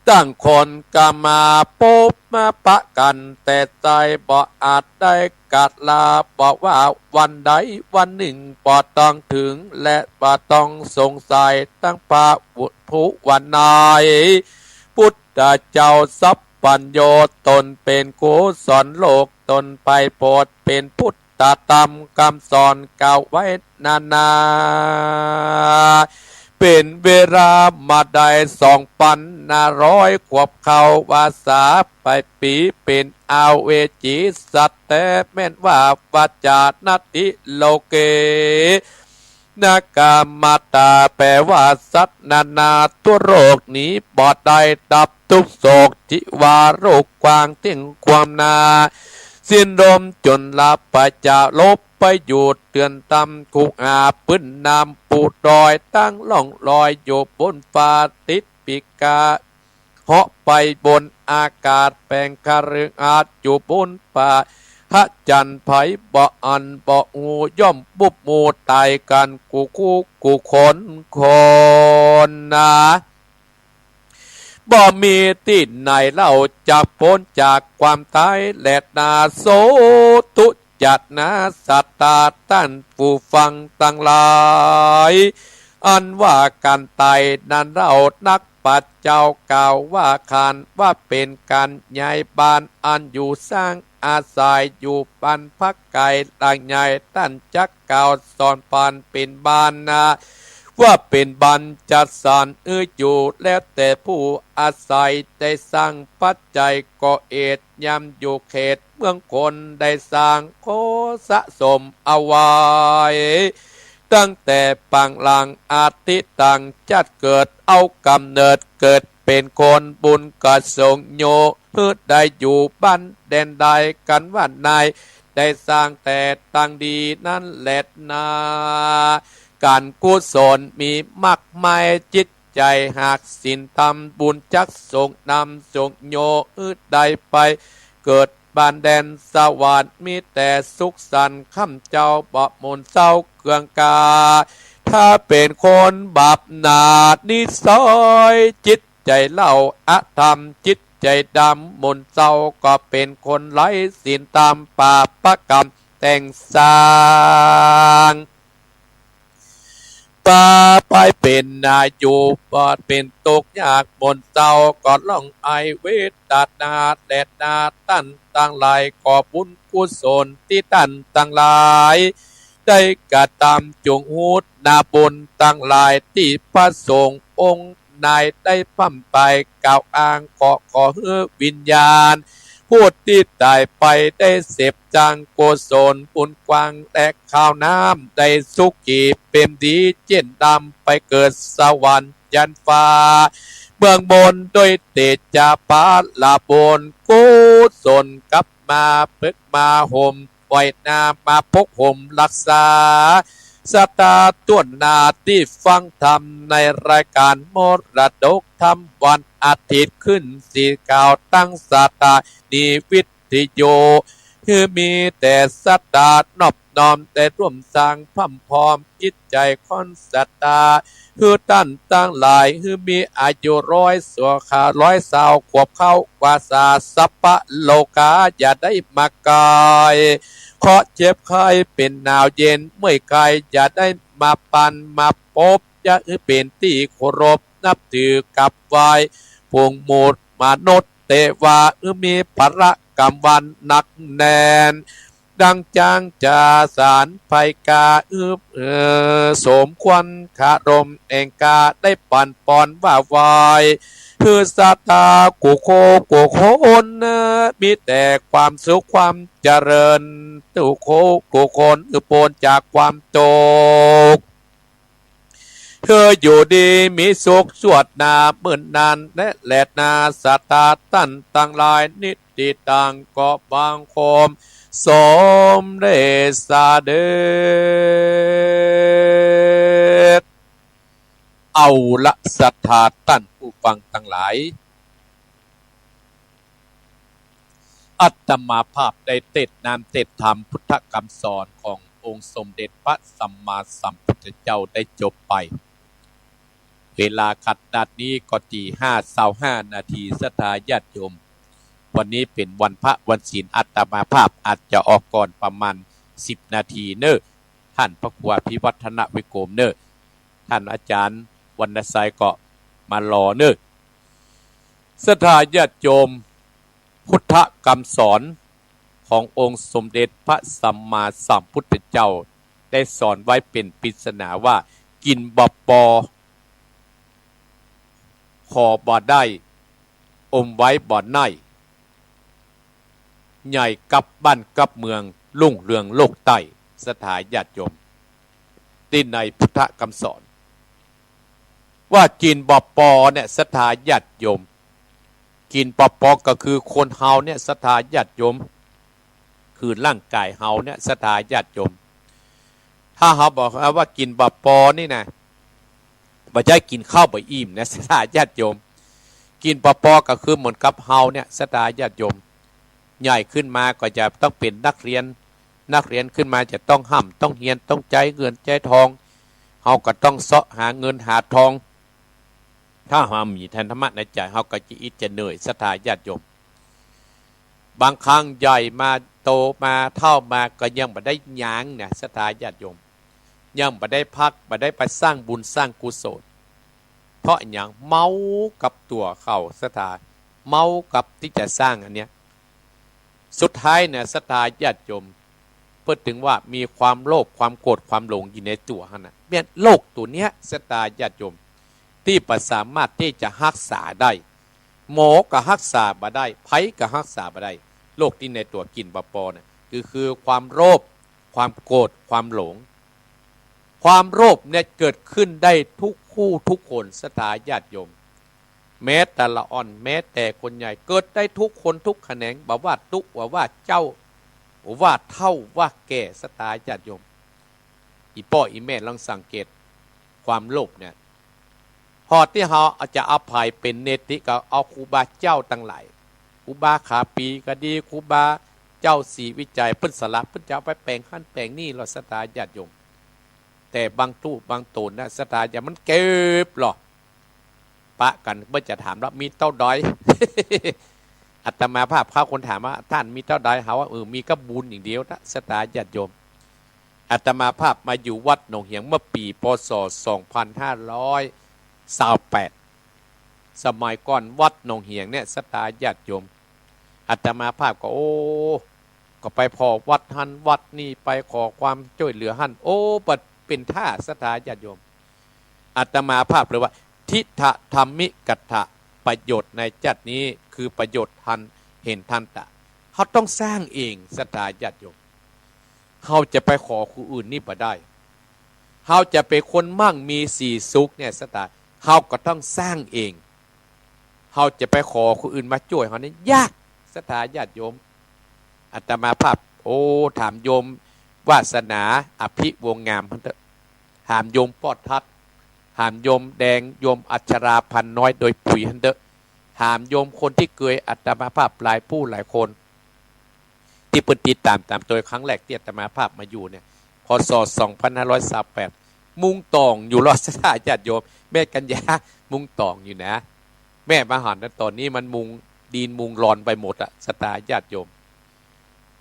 ต่างคนก็มาปบมาปะกั๋น แต่ใจ๋บ่อาจได้กาดลา บ่ว่าวันใดวันนึ่ง บ่ต้องถึงและบ่ต้องสงสัย ตังพระผู้ว่าใน พุทธเจ้าสัพพ ปัญโญ ตนเป๋นกุศลโลก ตนไปโผดเป๋นพุทธธรรมกำสอนกล่าวไว้นานา เป๋นเวลามาได้สองปันห้าร้อยขวบเข้า วาสาไปปีเป๋นอเวจีสัตว์ แต่แม่นว่าวาจานาติโลเก นกามาตา แปลว่าสัตว์นานาทั่วโลกหนีบ่ได้ดับทุกข์โศก ชีวาโลกกว้างเตี้ยงความนา สิ้นลมจนหลับไปจะลบไปอยู่เตือนตำ คุกหาปื้นน้ำปูดอย ตั้งล่องลอยอยู่บนฟ้า ติดปีกกา เหาะไปบนอากาศ แปลงคฤหาสน์อยู่บนป่า พระจันทร์ไพบ่อันบ่ฮู้ ย่อมบุบหมู่ต๋ายกั๋นกู้คู่กู้คนคนนา บ่มีตี้ไหนเล่าจักป๊นจากความต๋ายแลนา โสตุจะนาสัตตา ต้านผู้ฟังตังหลาย อันว่าก๋านต๋ายนั้นเล่า นักปราชญ์เจ้ากล่าวว่า ขานว่าเป๋นก๋านย้ายบ้าน อันอยู่สร้างอาศัยอยู่บ้านพักไก๋หลังใหญ่ ต้านจักกล่าวสอนปันเป๋นบ้านนา ว่าเป๋นบ้านจัดสรรหื้ออยู่ แล้วแต่ผู้อาศัยได้สร้างปัจจัยก่อเหตุ ยามอยู่เขตเมืองคนได้สร้างขอสะสมเอาไว้ ตั้งแต่ปางหลัง อาทิตัง จัดเกิดเอาก๋ำเนิดเกิดเป๋นคน บุญก็ส่งโย หื้อได้อยู่บ้านแดนใด กันว่านาย ได้สร้างแต่ตังดีนั้นแลนา ก๋านกุศลมีมากมาย จิตใจ๋หากศีลธรรม บุญจักส่งนำส่งโย หื้อได้ไปเกิดบ้านแดนสวรรค์ มีแต่สุขสันต์ ข้าพเจ้าบ่หม่นเศร้าเคืองกา ถ้าเป๋นคนบาปหนานิสัย จิตใจ๋เล่าอธรรม จิตใจ๋ดำหม่นเศร้า ก็เป๋นคนไร้ศีลธรรม บาปกรรมแต่งสร้าง ปาไปเป๋นนาอยู่ บ่เป๋นตุ๊กข์ยากหม่นเศร้า ก็ร้องไห้เวทนาแลนา ต้านตังหลาย ขอบุญกุศลตี้ต้านตังหลาย ได้กระตำจุ่งฮู้นา บุญตังหลายตี้พระสงฆ์องค์นายได้พร่ำไปกล่าวอ้าง ขอ ขอหื้อวิญญาณ ผู้ตี้ต๋ายไปได้เสพสร้างกุศลบุญกว้าง และข้าวน้ำได้สุขีเป๋นดี เจ๊นดำไปเกิดสวรรค์ยันฟ้า เมืองบนด้วยเตจาพาละบุญกุศล กลับมาปึกมาห่ม ไหว้หน้ามาปกห่มรักษา ศรัทธาต้วนหน้าตี้ฟังธรรม ในรายก๋านมรดกธรรมวันอาทิตย์ ขึ้นสี่เก้า ตางสถานีวิทยุ หื้อมีแต่ศรัทธานอบน้อม ได้ร่วมสร้างพร่ำพร้อม จิตใจ๋ข้อนศรัทธา หื้อต้านตังหลาย หื้อมีอายุร้อยสัวขา ร้อยเศร้าขวบเข้า วาสาสัพพะโลกา อย่าได้มาใก้ เคราะห์เจ็บไข้เป๋นหนาวเย็นเมื่อยกาย อย่าได้มาปันมาปบ อย่าหื้อเป๋นตี้เคารพนับถือกราบไหว้ ฝูงหมู่มนุษย์เตวา หื้อมีภาระกรรมวันหนักแน่น ดังจ๊างจ๋าสารไพกา อืบ เออ สมควรคารมแห่งกา ได้ปันปอนว่าไหว้ หื้อศรัทธากู้คู่กู้คน มีแต่ความสุขความเจริญ กู้คู่กู้คน หื้อป๊นจากความตุ๊กข์ หื้ออยู่ดีมีสุขชั่วนา มื่นนานแลนา ศรัทธาต้านตังหลาย นิติตัง ก็บังคมสมเร็จเสด็จ เอาละศรัทธาต้านผู้ฟังตังหลาย อาตมาภาพได้เตสน์น้ำเตสน์ธรรมพุทธกำสอนขององค์สมเด็จพระสัมมาสัมพุทธเจ้าได้จบไป เวลาขณะนี้ก็ตีห้าซาวห้านาที ศรัทธาญาติโยม วันนี้เป๋นวันพระวันศีล อาตมาภาพอาจจะออกก่อนประมาณสิบนาทีเน่อ ท่านพระครูอภิวัฒนวิกรมเน่อ ท่านอาจารย์วรรณชัยก็มารอเน่อ ศรัทธาญาติโยม พุทธกำสอนขององค์สมเด็จพระสัมมาสัมพุทธเจ้า ได้สอนไว้เป๋นปริศนาว่า กิ๋นบ่ปอ ขอบ่ได้ อมไว้บ่ได้ ใหญ่กับบ้านกับเมือง รุ่งเรืองโลกใต้ ศรัทธาญาติโยม ตี้ในพุทธกำสอน ว่ากิ๋นบ่ปอเนี่ย ศรัทธาญาติโยม กิ๋นบ่ปอก็คือคนเฮาเนี่ย ศรัทธาญาติโยม คือร่างก๋ายเฮาเนี่ย ศรัทธาญาติโยม ถ้าเฮาบอกว่ากิ๋นบ่ปอนี่นะ บ่ใจ้กิ๋นข้าวบ่อิ่มนะ ศรัทธาญาติโยม กิ๋นบ่ปอก็คือเหมือนกับเฮาเนี่ย ศรัทธาญาติโยม ใหญ่ขึ้นมาก็จะต้องเป๋นนักเรียน นักเรียนขึ้นมาจะต้องฮ่ำต้องเฮียน ต้องใจ๊เงินใจ๊ทอง เฮาก็ต้องเซาะหาเงินหาทอง ถ้าเฮามีธรรมะในใจ๋ เฮาก็จะอิดจะเหนื่อย ศรัทธาญาติโยม บางครั้งใหญ่มาโตมาเฒ่ามาก็ยังบ่ได้หยังนะ ศรัทธาญาติโยม ยังบ่ได้พัก บ่ได้ไปสร้างบุญสร้างกุศล เพราะหยัง เมากับตั๋วเขา ศรัทธา เมากับตี้จะสร้างอันเนี้ย สุดท้ายเนี่ย ศรัทธาญาติโยม เปิ้นถึงว่ามีความโลภ ความโกรธ ความหลงอยู่ในตั๋วหั้นนะ เนี่ย โรคตั๋วเนี้ย ศรัทธาญาติโยม ตี้บ่สามารถตี้จะฮักษาได้ หมอก็ฮักษาบ่ได้ ใผก็ฮักษาบ่ได้ โรคตี้ในตั๋วกิ๋นบ่ปอเนี่ย คือ คือความโลภ ความโกรธ ความหลง ความโลภเนี่ยเกิดขึ้นได้ทุกคู่ทุกคน ศรัทธาญาติโยม แม้แต่ละอ่อน แม้แต่คนใหญ่ เกิดได้ทุกคนทุกแขนง บ่ว่าตุ๊ บ่ว่าเจ้า บ่ว่าเฒ่า ว่าแก่ ศรัทธาญาติโยม อี่ป้ออี่แม่ลองสังเกต ความโลภเนี่ย พอตี้เฮาจะเอาใผเป๋นเนติ ก็เอาครูบาเจ้าตังหลาย ครูบาขาปี๋ก็ดี ครูบาเจ้าศรีวิชัย เปิ้นสละ เปิ้นจะเอาไปแป๋งหั้นแป๋งนี่ลอ ศรัทธาญาติโยม แต่บางตุ๊บางต๋นนะ ศรัทธาญาติ มันเก็บลอ ปะกั๋น เปิ้นจะถามว่ามีเต้าใด อาตมาภาพคราวก่อนถามว่า ต้านมีเต้าใด เฮาว่า เออ มีก้าบุญอย่างเดียวนะ ศรัทธาญาติโยม อาตมาภาพมาอยู่วัดหนองเหียงเมื่อปี๋ พ.ศ. สองพันห้าร้อยซาวแปด สมัยก่อนวัดหนองเหียงเนี่ย ศรัทธาญาติโยม อาตมาภาพก็ โอ้ ก็ไปผ่อวัดหั้นวัดนี่ ไปขอความจ้วยเหลือหั้น โอ้ บัดเป๋นท่า ศรัทธาญาติโยม อาตมาภาพเลยว่า ทิฏฐธรรมิกัตถะ ประโยชน์ในจ๊าตินี้คือประโยชน์ทัน เห็นทันตะ เฮาต้องสร้างเอง ศรัทธาญาติโยม เฮาจะไปขอคนอื่นนี่บ่ได้ เฮาจะเป๋นคนมั่งมีสีสุขเนี่ย ศรัทธา เฮาก็ต้องสร้างเอง เฮาจะไปขอคนอื่นมาจ้วยเฮานี่ยาก ศรัทธาญาติโยม อาตมาภาพ โอ้ ถามโยมวาสนา อภิวงศ์งามหั้นเต๊อะ ถามโยมป้อทัด ถามโยมแดง โยมอัชรา พันน้อย ดอยปุยหั้นเต๊อะ ถามโยมคนตี้เกยอาตมาภาพหลายผู้หลายคน ตี้เปิ้นติดต๋าม ต๋ามโตย ครั้งแรกตี้อาตมาภาพมาอยู่เนี่ย พ.ศ. สองพันห้าร้อยซาวแปด มุงต่องอยู่ลอ ศรัทธาญาติโยม แม่กัญญา มุงต่องอยู่นะ แม่มาหันนะ ต๋อนนี้มันมุง ดินมุงลอนไปหมดอะ ศรัทธาญาติโยม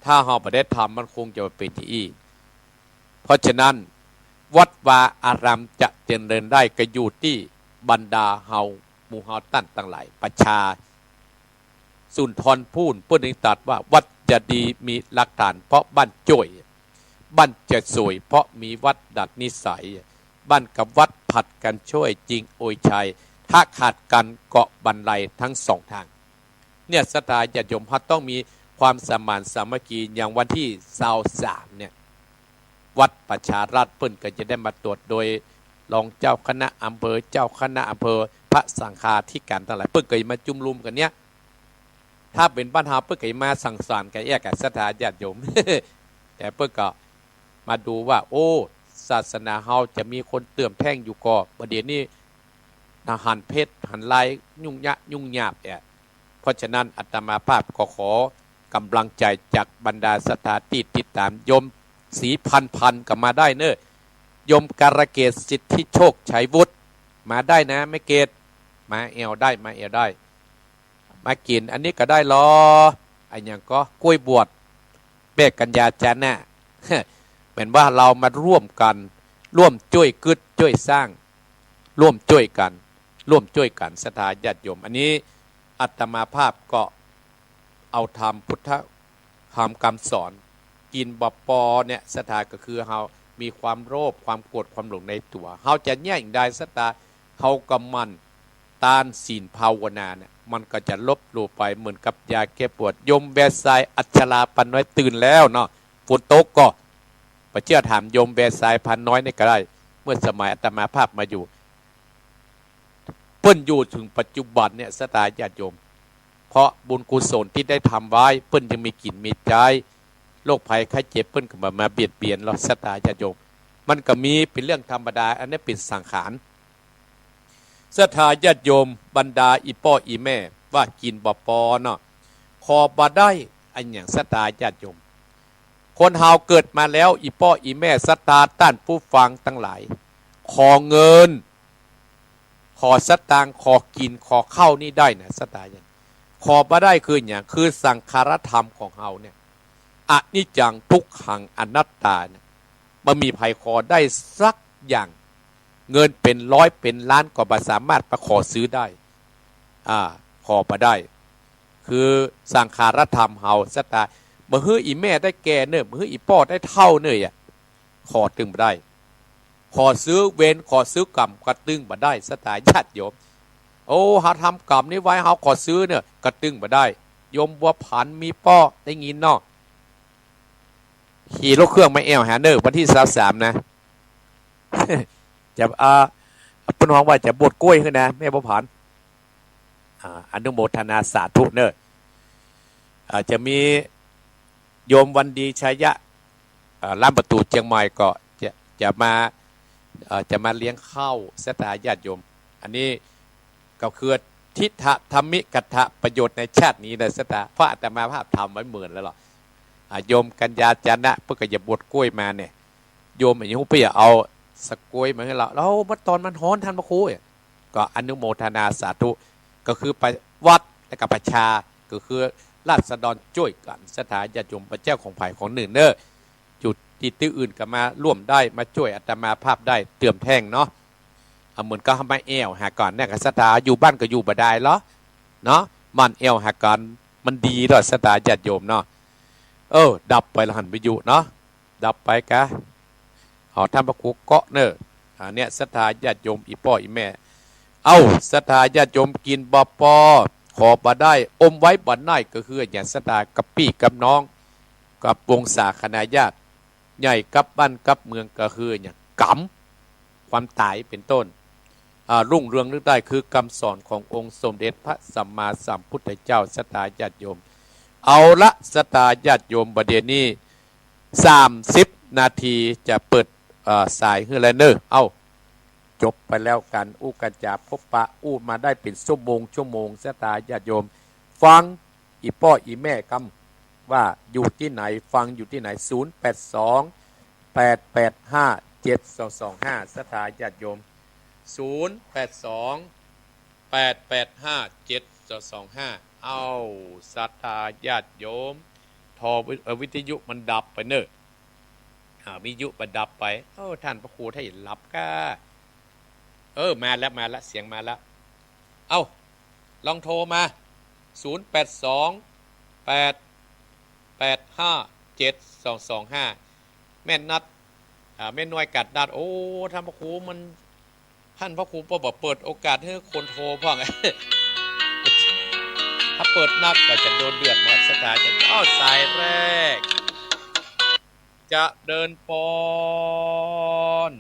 ถ้าเฮาบ่ได้ทำ มันคงจะบ่เป๋นจะอี้ เพราะฉะนั้น วัดวาอารามจะเจริญได้ก็อยู่ตี้บรรดาเฮา หมู่เฮาต้านตังหลาย ประชา สุนทรภู่ เปิ้นจึงตรัสว่า วัดจะดีมีหลักฐานเพราะบ้านจ้วย บ้านจะสวยเพราะมีวัดดัดนิสัย บ้านกับวัดผลัดกั๋นจ้วยจึงโอยชัย ถ้าขาดกั๋นก็บันไลทั้งสองทาง เนี่ย ศรัทธาญาติโยม เฮาต้องมีความสมานสามัคคี อย่างวันตี้ซาวสามเนี่ย วัดประชาราษฎร์เปิ้นก็จะได้มาตรวจโดยรองเจ้าคณะอำเภอ เจ้าคณะอำเภอ พระสังฆาธิการตังหลาย เปิ้นก็จะมาจุมนุมกั๋นเนี่ย ถ้าเป๋นบ้านเฮาเปิ้นก็จะมาสังสรรค์กั๋นแอ๊กอะ ศรัทธาญาติโยม แต่เปิ้นก็มาดูว่า โอ้ ศาสนาเฮาจะมีคนเติ่มแท่งอยู่ก่อ บ่าเดี่ยวนี้ หันเพชรหันลายยุ่งยะ ยุ่งยากแอะ เพราะฉะนั้นอาตมาภาพก็ขอกำลังใจ๋จากบรรดาศรัทธาตี้ติดต๋าม โยมศรีพันธุ์พันธุ์ก็มาได้เน่อ โยมกาลเกต สิทธิโชค ชัยวุฒิ มาได้นะ แม่เกต มาแอ่วได้ มาแอ่วได้ มากิ๋นอันนี้ก็ได้ลอ อะหยังก็ กล้วยบวช แม่กัญญาจานะ เหมือนว่าเฮามาร่วมกั๋น ร่วมจ้วยกึ๊ดจ้วยสร้าง ร่วมจ้วยกั๋น ร่วมจ้วยกั๋น ศรัทธาญาติโยม อันนี้อาตมาภาพก็ เอาธรรมพุทธธรรมกำสอน กิ๋นบ่ปอเนี่ย ศรัทธา ก็คือเฮามีความโลภ ความโกรธ ความหลงในตั๋ว เฮาจะแก้อย่างใด ศรัทธา เฮากำหมั่นต้านศีลภาวนาเนี่ย มันก็จะลบหลู่ไปเหมือนกับยาแก้ปวด โยมแวร์ทราย อัชรา พรานน้อยตื่นแล้วเนาะ ฝนตกก็ บ่เจื้อถามโยมแวร์ทราย พรานน้อยนี่ก็ได้ เมื่อสมัยอาตมาภาพมาอยู่ เปิ้นอยู่เถิงปัจจุบันเนี่ย ศรัทธาญาติโยม เพราะบุญกุศลตี้ได้ทำไว้ เปิ้นยังมีกิ๋นมีใจ๊ โรคภัยไข้เจ็บเปิ้นก็บ่มาเบียดเบียนหรอก ศรัทธาญาติโยม มันก็มีเป๋นเรื่องธรรมดา อันนี้เป๋นสังขาร ศรัทธาญาติโยม บรรดาอี่ป้ออี่แม่ ว่ากิ๋นบ่ปอเนาะ ขอบ่ได้ อะหยัง ศรัทธาญาติโยม คนเฮาเกิดมาแล้ว อี่ป้ออี่แม่ ศรัทธาต้านผู้ฟังตังหลาย ขอเงิน ขอสตางค์ ขอกิ๋น ขอข้าวนี่ได้นะ ศรัทธาญาติ ขอบ่ได้คือหยัง คือสังขารธรรมของเฮาเนี่ย อนิจจัง ทุกขัง อนัตตาเนี่ย บ่มีใผขอได้สักอย่าง เงินเป๋นร้อยเป๋นล้านก็บ่สามารถมาขอซื้อได้ อ่า ขอบ่ได้ คือสังขารธรรมเฮา ศรัทธา บ่หื้ออี่แม่ได้แก่เน่อ บ่หื้ออี่ป้อได้เฒ่าเน่ออะ ขอตึงบ่ได้ ขอซื้อเวร ขอซื้อกรรม ก็ตึงบ่ได้ ศรัทธาญาติโยม โอ้ เฮาทำกรรมนี้ไว้ เฮาขอซื้อเนี่ย ก็ตึงบ่ได้ โยมบัวผัน มีป้อ ได้ยินเนาะ ขี่รถเครื่องมาแอ่วหาเน่อ วันตี้ซาวสามนะ จะ อ่า เปิ้นฮ้องว่าจะบวชกล้วยหื้อนะ แม่บัวผัน อ่า อนุโมทนาสาธุเน่อ อ่า จะมีโยมวันดี ชัยยะ อ่า ล้านประตู๋เจียงใหม่ก็จะ จะมา เอ่อ จะมาเลี้ยงข้าว ศรัทธาญาติโยม อันนี้ก็คือ ทิฏฐธรรมิกถประโยชน์ในชาตินี้นะ ศรัทธา เพราะอาตมาภาพทำไว้เหมือนแล้วหรอก อ่า โยมกัญญาจานะ เปิ้นก็จะบวชกล้วยมาเนี่ย โยมอันนี้ฮู้เปิ้นจะเอาสักกล้วยมาหื้อเฮา แล้วเมื่อตอนมันฮ้อน ท่านพระครู ก็อนุโมทนาสาธุ ก็คือไปวัดแล้วก็ประชา ก็คือราษฎรจ้วยกั๋น ศรัทธาญาติโยม บ่เจ้าของใผของนึ่งเน่อ อยู่ตี้ตี้อื่นก็มาร่วมได้ มาจ้วยอาตมาภาพได้เติมแท่งเนาะ เอาเหมือนกับเฮามาแอ่วหากั๋นเนี่ย ศรัทธา อยู่บ้านก็อยู่บ่ได้หรอ เนาะ หมั่นแอ่วหากั๋น มันดีดอก ศรัทธาญาติโยมเนาะ เออ ดับไปแล้วหันวิทยุเนาะ ดับไปกะ เอาท่านพระครูเกาะเน่อ อ่า เนี่ย ศรัทธาญาติโยม อี่ป้ออี่แม่ เอ้า ศรัทธาญาติโยม กิ๋นบ่ปอ ขอบ่ได้ อมไว้บ่ได้ ก็คืออะหยัง ศรัทธา กับปี้กับน้อง กับวงศาคณาญาติ ใหญ่กับบ้านกับเมือง ก็คืออะหยัง กรรม ความต๋ายเป๋นต้น อ่า รุ่งเรืองเลิศได้ คือกำสอนขององค์สมเด็จพระสัมมาสัมพุทธเจ้า ศรัทธาญาติโยม เอาละ ศรัทธาญาติโยม บ่าเดี่ยวนี้ สามสิบนาทีจะเปิด เอ่อ สายหื้อแล้วเน่อ เอ้า จบไปแล้วก๋านอู้ก๋านจ๋าพบปะ อู้มาได้เป๋นชั่วโมงชั่วโมง ศรัทธาญาติโยม ฟังอี่ป้ออี่แม่กำว่าอยู่ตี้ไหน ฟังอยู่ตี้ไหน ศูนย์แปดสอง แปดแปดห้า เจ็ดสองสองห้า ศรัทธาญาติโยม ศูนย์แปดสอง แปดแปดห้า เจ็ดสองสองห้า เอ้า ศรัทธาญาติโยม ทอวิ เอ่อ วิทยุมันดับไปเน่อ อ่า วิทยุมันดับไป เอ้า ท่านพระครูถ้าหลับก้า เออ มาแล้ว มาแล้ว เสียงมาแล้ว เอ้า ลองโทรมา ศูนย์แปดสอง แปดแปดห้า เจ็ดสองสองห้า แม่นัด อ่า แม่น้อยกัดนัด โอ้ ท่านพระครูมัน ท่านพระครูบ่เปิดโอกาสหื้อคนโทรพ่อง ถ้าเปิดนัดก็จะโดนเดือดหมด ศรัทธาญาติ อ้าว สายแรก เจริญปอน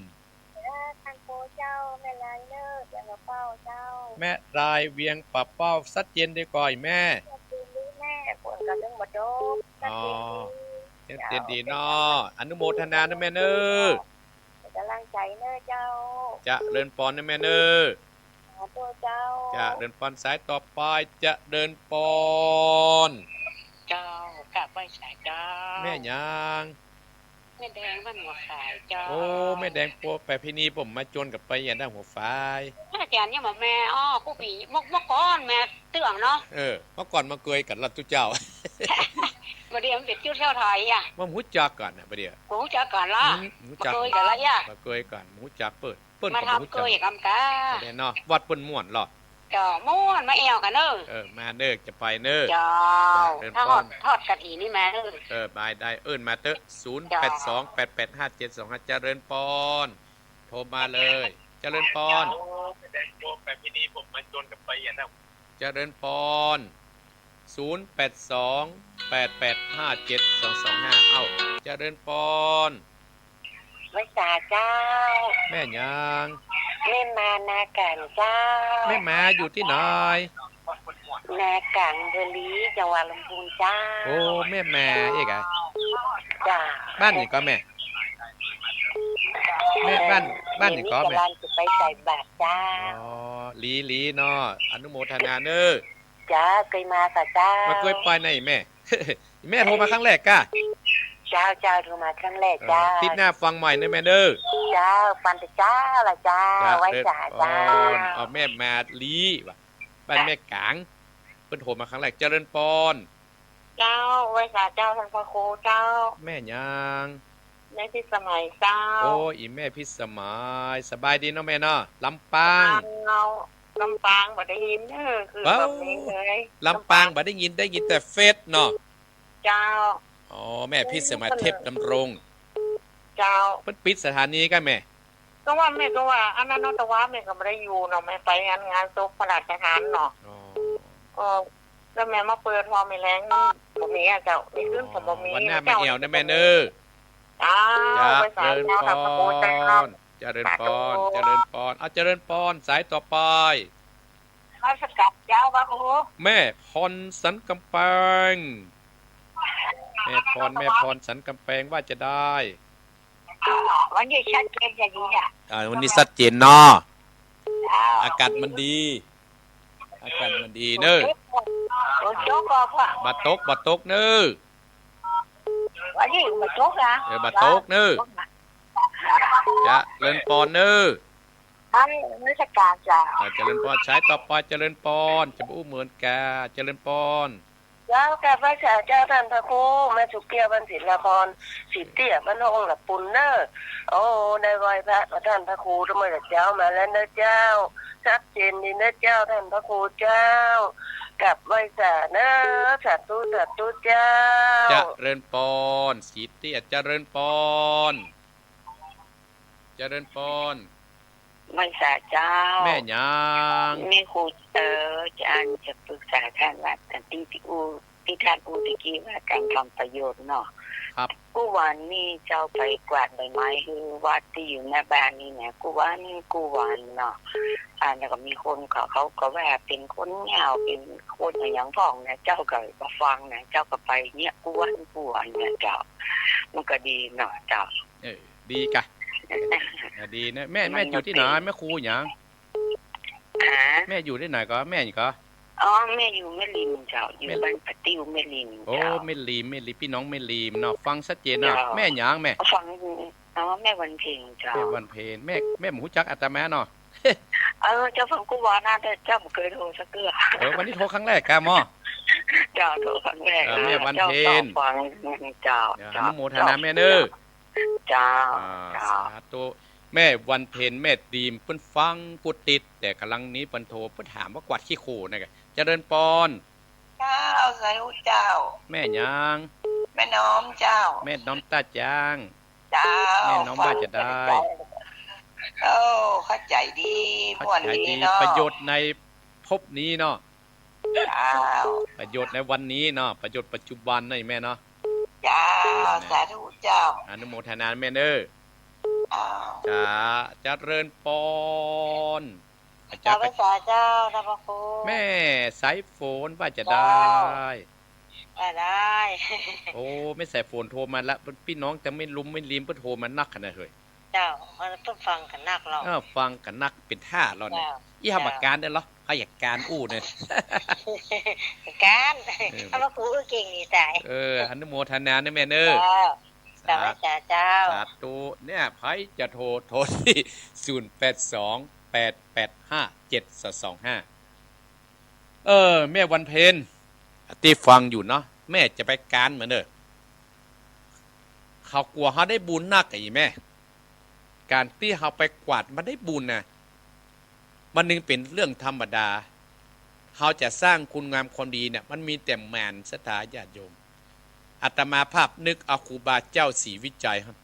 เออ ท่านปู่เจ้า แม่ลายเนอร์ เวียงป่าเป้าเจ้า แม่ลายเวียงป่าเป้า ชัดเจนดีก่อยแม่ ชัดเจนดีแม่ ฝนก็ยังบ่ตก ชัดเจนดี อ๋อ ชัดเจนดีเนาะ เจ้า อนุโมทนานะแม่เนอร์ เป๋นก๋ำลังใจ๋เนอร์เจ้า เจริญปอนนะแม่เนอร์ สาธุเจ้า เจริญปอน สายต่อไป เจริญปอน เจ้า กราบไหว้สาเจ้า แม่หยัง แม่แดงบ้านหัวฝายเจ้า โอ้ แม่แดงปัวไปพินี ผมมาจวนกับไปอย่างด้านหัวฝาย อาจารย์ยังบอกแม่ อ้อ ครูผี เมื่อ เมื่อก่อนแม่เตื้องเนาะ เออ เมื่อก่อนมาเกยกั๋นละตุ๊เจ้า บ่าเดี่ยวมันเป๋นจุดเท่าไทยอะ มันฮู้จักกั๋นน่ะ บ่าเดี่ยว บ่ฮู้จักกั๋นละ อืม ฮู้จัก มาเกยกั๋นละอะ มาเกยกั๋น ฮู้จักเปิ้น เปิ้น มา ก็บ่ฮู้จัก ทำเกยกั๋นกะ แม่นเนาะ วัดเปิ้นม่วนเหรอ เจ้า ม่วน มาแอ่วกั๋นเน่อ เออ มาเน่อ จะไปเน่อ เจ้า เจริญปอน ถ้าฮอด ฮอดกฐินนี่มาเน่อ เออ ไปได้ เอิ้นมาเต๊อะ ศูนย์แปดสอง แปดแปดห้าเจ็ดสองห้า เจริญปอน โทรมาเลย เจริญปอน เจ้า เจริญปอน ศูนย์แปดสอง แปดแปดห้าเจ็ดสองสองห้า เอ้า เจริญปอน ไหว้สาเจ้า แม่หยัง แม่มานาก๋างเจ้า แม่มาอยู่ตี้ไหน นาก๋าง อำเภอลี จังหวัดลำพูนเจ้า โอ้ แม่มาเอกอะ เจ้า บ้านหยังก่อแม่ แม่บ้าน บ้านหยังก่อแม่ ก๋ำลังจะไปใส่บาตรเจ้า อ๋อ ลี ลีเนาะ อนุโมทนาเน่อ เจ้า เกยมาก่อเจ้า บ่เกยไปไหนแม่ แม่โทรมาครั้งแรกก่ะ เจ้า เจ้า โทรมาครั้งแรก เออ เจ้า ติ๊ดหน้าฟังใหม่เน่อแม่เน่อ เจ้า ฟังแต่เจ้าละเจ้า เจ้า ไหว้สาเจ้า เออ เอาแม่มาลีว่ะ บ้านแม่ก๋าง เปิ้นโทรมาครั้งแรก เจริญปอน เจ้า ไหว้สาเจ้า ต้านพระครูเจ้า แม่หยัง แม่พิสมัยเจ้า โอ้ อี่แม่พิสมัย สบายดีเนาะแม่เนาะ ลำปาง ลำปางเนาะ ลำปางบ่ได้ยินเน่อ คือ เอ้า บ่มีเลย ลำปางบ่ได้ยิน ได้ยินแต่เฟซเนาะ เจ้า อ๋อ แม่พิสมัย เทพดำรง เจ้า เปิ้นปิดสถานีก่ะแม่ ก็ว่าแม่ก็ว่าอันนั้นเนาะ แต่ว่าแม่ก็บ่ได้อยู่เนาะ แม่ไปงาน งานศพพระราชทานเนาะ อ๋อ ก็ แล้วแม่มาเปิดพอมีแฮง มันบ่มีอะเจ้า มีขึ้นก็บ่มี วันหน้ามาแอ่วเน่อแม่เน่อ เจ้า เจ้า ไหว้สาเจ้า เจริญปอน ต้านพระครูเจ้า เจริญปอน สาธุ เจริญปอน เอาเจริญปอน สายต่อไป นมัสก๋านเจ้าพระครู แม่พรสันก๋ำแปง แม่พร แม่พรสันก๋ำแปง ว่าจะได้ วันนี้ชัดเจนจะดีเนี่ย อ่า วันนี้ชัดเจนเนาะ เจ้า อากาศมันดี อากาศมันดีเน่อ ฝนตกก็พอ บ่ตก บ่ตกเน่อ วันนี้บ่ตกนะ เออ บ่ตกเน่อ เจริญปอนเน่อ นมัสก๋านเจ้า อ่า เจริญปอน สายต่อไป เจริญปอน จะบ่อู้เหมือนกา เจริญปอน เจ้า กราบไหว้สาเจ้า ต้านพระครู แม่สุเกี้ยว บ้านศิลาพร ศรีเตี้ย บ้านห้องละปุนเน่อ โอ้ ได้ไหว้พระกับต้านพระครู เมื่อเจ๊ามาแล้วเน่อเจ้า ชัดเจนดีเน่อเจ้า ต้านพระครูเจ้า กราบไหว้สาเน่อ สาธุ สาธุเจ้า เจริญปอน ศรีเตี้ย เจริญปอน เจริญปอน ไหว้สาเจ้า แม่หยัง แม่ครู เอ่อ อาจารย์จะปรึกษาท่านว่า อันตี้ ตี้อู้ ตี้ท่านอู้ตะกี้ว่าก๋านทำประโยชน์เนาะ ครับ กู้วันนี้เจ้าไปกวาดใบไม้หื้อวัดตี้อยู่หน้าบ้านนี่นะ กู้วัน กู้วันเนาะ อ่า แล้วก็มีคนเขา เขาก็ว่าเป๋นคนเหง้า เป๋นคนอะหยังพ่องนะ เจ้าก็บ่ฟังนะ เจ้าก็ไปเนี่ย กู้วัน กู้วันนะเจ้า มันก็ดีเนาะเจ้า เออ ดีกะ อ่ะ ดีนะ แม่ แม่อยู่ตี้ไหน แม่ครูหยัง ฮะ แม่อยู่ตี้ไหนก่อ แม่หยังก่อ อ๋อ แม่อยู่แม่ริมเจ้า อยู่ แม่ บ้านผาติ้วแม่ริม โอ้ เจ้า แม่ริม แม่ริม ปี้น้องแม่ริมเนาะ ฟังชัดเจนเนาะ เจ้า แม่หยังแม่ ฟัง อ๋อ แม่วันเพ็ญเจ้า แม่วันเพ็ญ แม่ แม่บ่ฮู้จักอาตมาเนาะ เออ เจ้าฟังกู้วันนะ แต่เจ้าบ่เกยโทรสักเตื้อ เออ วันนี้โทรครั้งแรกกะหมอ เจ้า โทรครั้งแรก เออ แม่วันเพ็ญ เจ้า ฟัง เจ้า เดี๋ยว เจ้า อนุโมทนาแม่เน่อ เจ้า อ่า เจ้า สาธุ แม่วันเพ็ญ แม่ริม เปิ้นฟังกู้ติด แต่ก่ำลังนี้เปิ้นโทร เปิ้นถามว่ากวาดขี้โคลนนะกะ เจริญปอน เจ้า สาธุเจ้า แม่หยัง แม่น้อมเจ้า แม่น้อมต้าจาง เจ้า แม่น้อม ฟัง ว่าจะได้ เจ้า โอ้ เข้าใจ๋ดี เข้าใจ๋ดี ม่วนดีเนาะ ประโยชน์ในภพนี้เนาะ เจ้า ประโยชน์ในวันนี้เนาะ ประโยชน์ปัจจุบันเนาะแม่เนาะ เจ้า เออ สาธุเจ้า อนุโมทนาแม่เน่อ เจ้า จ้า เจริญปอน อาจารย์ เจ้า ไหว้สาเจ้า ต้านพระครู แม่สายฝนว่าจะได้ เจ้า ว่าได้ โอ้ แม่สายฝนโทรมาละ ปี้น้องตางแม่ริม แม่ริมเปิ้นโทรมานักขนาดเฮ้ย เจ้า เปิ้นฟังกั๋นนักเนาะ เออ ฟังกั๋นนักเป๋นท่าแล้วเนี่ย เจ้า อี้เฮาบ่กานได้เหรอ เฮาอยากกานอู้เนี่ย กาน เออ ต้านพระครูอู้เก่งดีต๋าย เออ อนุโมทนาเน่อแม่เน่อ เจ้า สา สาธุเจ้า สาธุ เนี่ย ใผจะโทร โทรตี้ ศูนย์แปดสอง แปดแปดห้า เจ็ดสองสองห้า เออ แม่วันเพ็ญ ตี้ฟังอยู่เนาะ แม่จะไปกานมันเน่อ เขากั๋วเฮาได้บุญนักอะ อีแม่ ก๋านตี้เฮาไปกวาดมันได้บุญนะ มันนึ่งเป๋นเรื่องธรรมดา เฮาจะสร้างคุณงามความดีเนี่ย มันมีแต่หมาน ศรัทธาญาติโยม อาตมาภาพนึกเอาครูบาเจ้าศรีวิชัยครับ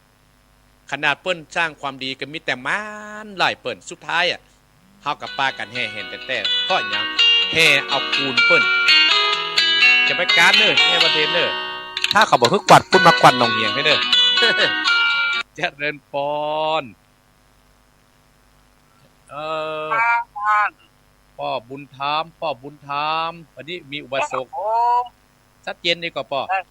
ขนาดเปิ้นสร้างความดีก็มีแต่หมานไล่เปิ้น สุดท้ายอะ เฮาก็ปากั๋นแห่แหนแต๊ๆ เพราะหยัง แห่เอากูนเปิ้น จะไปก๊านเน่อ แม่วันเพ็ญเน่อ ถ้าเขาบ่หื้อกวาดปุ้นมากวาดหนองเหียงให้เน่อ เจริญปอน เออ ครับท่าน ป้อบุญธรรม ป้อบุญธรรม วันนี้มีอุบาสก ครับผม ชัดเจนดีก่อป้อ ชัด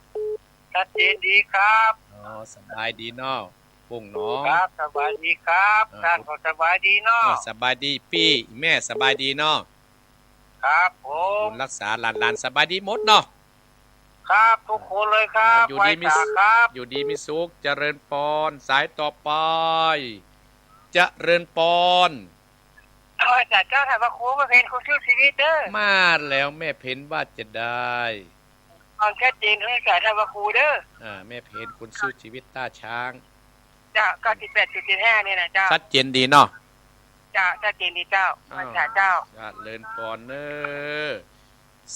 ชัดเจนดีครับ อ๋อ สบายดีเนาะ ป้องหนอง ครับ สบายดีครับ อ่า ท่านก็สบายดีเนาะ อ่า สบายดี ปี้แม่สบายดีเนาะ ครับผม บุญรักษาหลานๆ สบายดีหมดเนาะ ครับ ทุกคนเลยครับ อ่า อยู่ดีมี ไหว้สาครับ อยู่ดีมีสุข เจริญปอน สายต่อไป เจริญปอน ไหว้สาเจ้า ท่านพระครู แม่เพ็ญคนสู้ชีวิตเด้อ มาแล้ว แม่เพ็ญว่าจะได้ ฟังชัดเจน ไหว้สาท่านพระครูเด้อ อ่า แม่เพ็ญคนสู้ชีวิตต้าช้าง เจ้า เก้าสิบแปดจุดเจ็ดห้า นี่นะเจ้า ชัดเจนดีเนาะ เจ้า ชัดเจนดีเจ้า อ้าว ไหว้สาเจ้า เจริญปอนเน่อ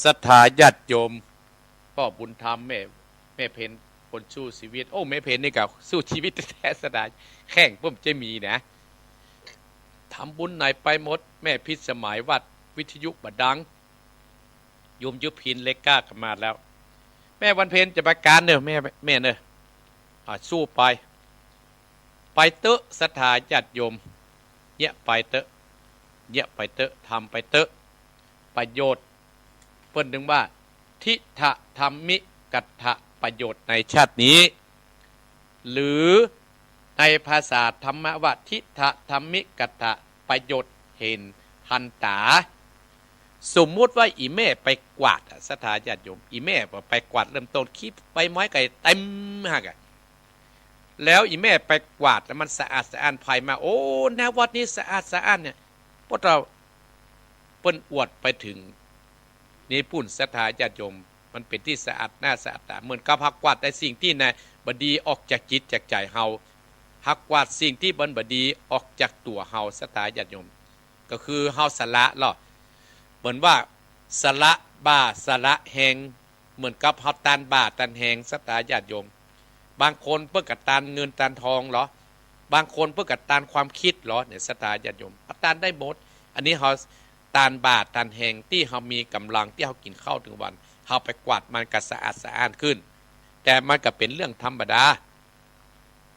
ศรัทธาญาติโยม ป้อบุญธรรม แม่ แม่เพ็ญคนสู้ชีวิต โอ้ แม่เพ็ญนี่ก็สู้ชีวิตแต๊ๆ ศรัทธา แข้งเปิ้นจะมีนะ ทำบุญไหนไปหมด แม่พิสมัยวัดวิทยุบ่ดัง โยมยุพินเล็กกล้าก็มาแล้ว แม่วันเพ็ญจะไปก๊านเน่อ แม่ แม่เน่อ อ่า สู้ไป ไปเต๊อะ ศรัทธาญาติโยม เยียะไปเต๊อะ เยียะไปเต๊อะ ทำไปเต๊อะ ประโยชน์ เปิ้นถึงว่า ทิฏฐธรรมิกัตถประโยชน์ในชาตินี้ หรือในภาษาธรรมะว่า ทิฏฐธรรมิกัตถประโยชน์เห็นทันต๋า สมมุติว่าอี่แม่ไปกวาดอะ ศรัทธาญาติโยม อี่แม่ไปกวาดเริ่มต้นขี้ใบไม้ไก่เต็มหั้นอะ แล้วอี่แม่ไปกวาดแล้วมันสะอาดสะอ้าน ใผมา โอ้ ณ วัดนี้สะอาดสะอ้านเนี่ย พวกเรา เปิ้นอวดไปเถิง นี่ปุ้น ศรัทธาญาติโยม มันเป๋นตี้สะอาดหน้าสะอาดต๋า เหมือนกับเฮากวาดไอ้สิ่งตี้นะ บ่ดีออกจากจิตจากใจ๋เฮา เฮากวาดสิ่งตี้มันบ่ดีออกจากตั๋วเฮา ศรัทธาญาติโยม ก็คือเฮาสละลอ เหมือนว่าสละบ่าสละแฮง เหมือนกับเฮาต้านบ่าต้านแฮง ศรัทธาญาติโยม บางคนเปิ้นก็ต้านเงินต้านทองลอ บางคนเปิ้นก็ต้านความกึ๊ดลอ เนี่ย ศรัทธาญาติโยม เฮาต้านได้หมด อันนี้เฮาต้านบ่าต้านแฮง ตี้เฮามีก๋ำลัง ตี้เฮากิ๋นข้าวตึงวัน เฮาไปกวาดมันก็สะอาดสะอ้านขึ้น แต่มันก็เป๋นเรื่องธรรมดา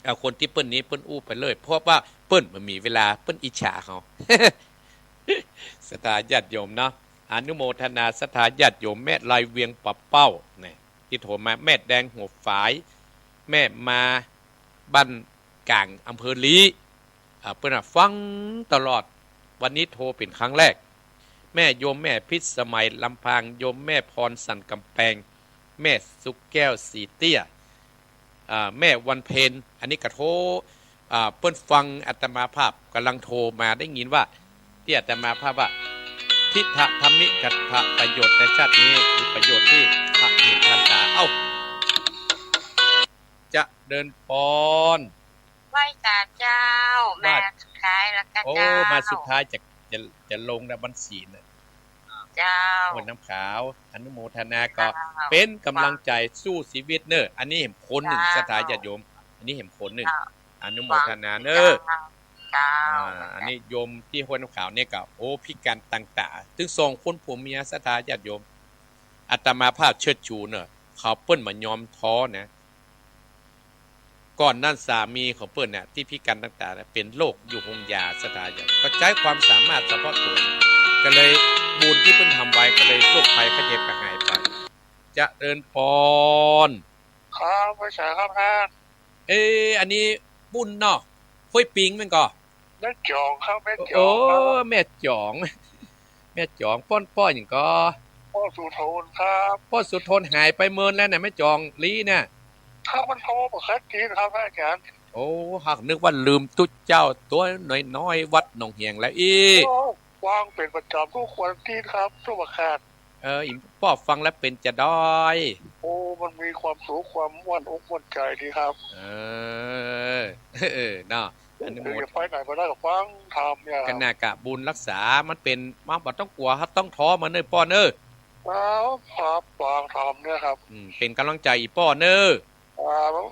เอาคนตี้เปิ้นนี้เปิ้นอู้ไปเลย เพราะว่าเปิ้นบ่มีเวลา เปิ้นอิจฉาเฮา ศรัทธาญาติโยมเนาะ อนุโมทนาศรัทธาญาติโยม แม่ลายเวียงป่าเป้า นี่ ตี้โทรมา แม่แดงหัวฝาย แม่มาบ้านก๋างอำเภอลี้ อ่า เปิ้นว่าฟังตลอด วันนี้โทรเป๋นครั้งแรก แม่โยมแม่พิสมัยลำพาง โยมแม่พรสันกำแปง แม่สุกแก้วสีเตี้ย อ่า แม่วันเพ็ญ อันนี้ก็โทร อ่า เปิ้นฟังอาตมาภาพก่ำลังโทรมา ได้ยินว่า ตี้อาตมาภาพว่า ทิฏฐธรรมิกัตถประโยชน์ในชาตินี้ คือประโยชน์ตี้พระเห็นทันต๋า เอ้า เจริญปอน ไหว้สาเจ้า ว่า มาสุดท้ายแล้วก็ โอ้ เจ้า มาสุดท้ายจะ จะ จะลงนะ วันศีลน่ะ เจ้า ห้วยน้ำขาว อนุโมทนาก็ เจ้า เป๋นก๋ำลังใจ๋สู้ชีวิตเน่อ อันนี้แหมคนนึ่ง เจ้า ศรัทธาญาติโยม อันนี้แหมคนนึ่ง เจ้า อนุโมทนาเน่อ เจ้า เจ้า อ่า อันนี้โยมตี้ห้วยน้ำขาวเนี่ยก็ โอ้ พิการตางต๋า ตึงสองคนผัวเมีย ศรัทธาญาติโยม อาตมาภาพเชิดชูเน่อ เขาเปิ้นบ่ยอมท้อนะ ก่อนนั้นสามีของเปิ้นน่ะ ตี้พิการตางต๋าน่ะ เป๋นโรคอยู่โฮงยา ศรัทธาญาติ ก็ใจ๊ความสามารถเฉพาะตั๋ว ก็เลยบุญตี้เปิ้นทำไว้ ก็เลยโรคภัยไข้เจ็บก็หายไป เจริญปอน ครับ ไหว้สาครับท่าน เอ๊ะ อันนี้ปุ้นเนาะ ห้วยปิงแม่นก่อ แม่จ๋องครับ แม่จ๋องครับ โอ้ แม่จ๋อง แม่จ๋อง ป้อ ป้อหยังก่อ ป้อสุทนครับ ป้อสุทนหายไปเมินแล้วน่ะ แม่จ๋องลี้น่ะ ครับ มันโทรบ่ค่อยติดครับ พระอาจารย์ โอ้ หากนึกว่าลืมตุ๊เจ้าตั๋วน้อยๆ วัดหนองเหียงแล้วอี้ โอ้ ฟังเป๋นประจ๋ำทุกวันอาทิตย์ครับ ทุกวันอังคาร เออ อี่ป้อฟังแล้วเป๋นจาใด โอ้ มันมีความสุข ความม่วนอกม่วนใจ๋ดีครับ เออ เออ เนาะ อนุโมทนา คือจะไปไหนไปได้ก็ฟังธรรมเนี่ยครับ ขณะกะบุญรักษามันเป๋นมา บ่ต้องกั๋วครับ ต้องท้อมาเน่อป้อเน่อ ครับ ครับ ฟังธรรมเนี่ยครับ อืม เป๋นก๋ำลังใจ๋อีกป้อเน่อ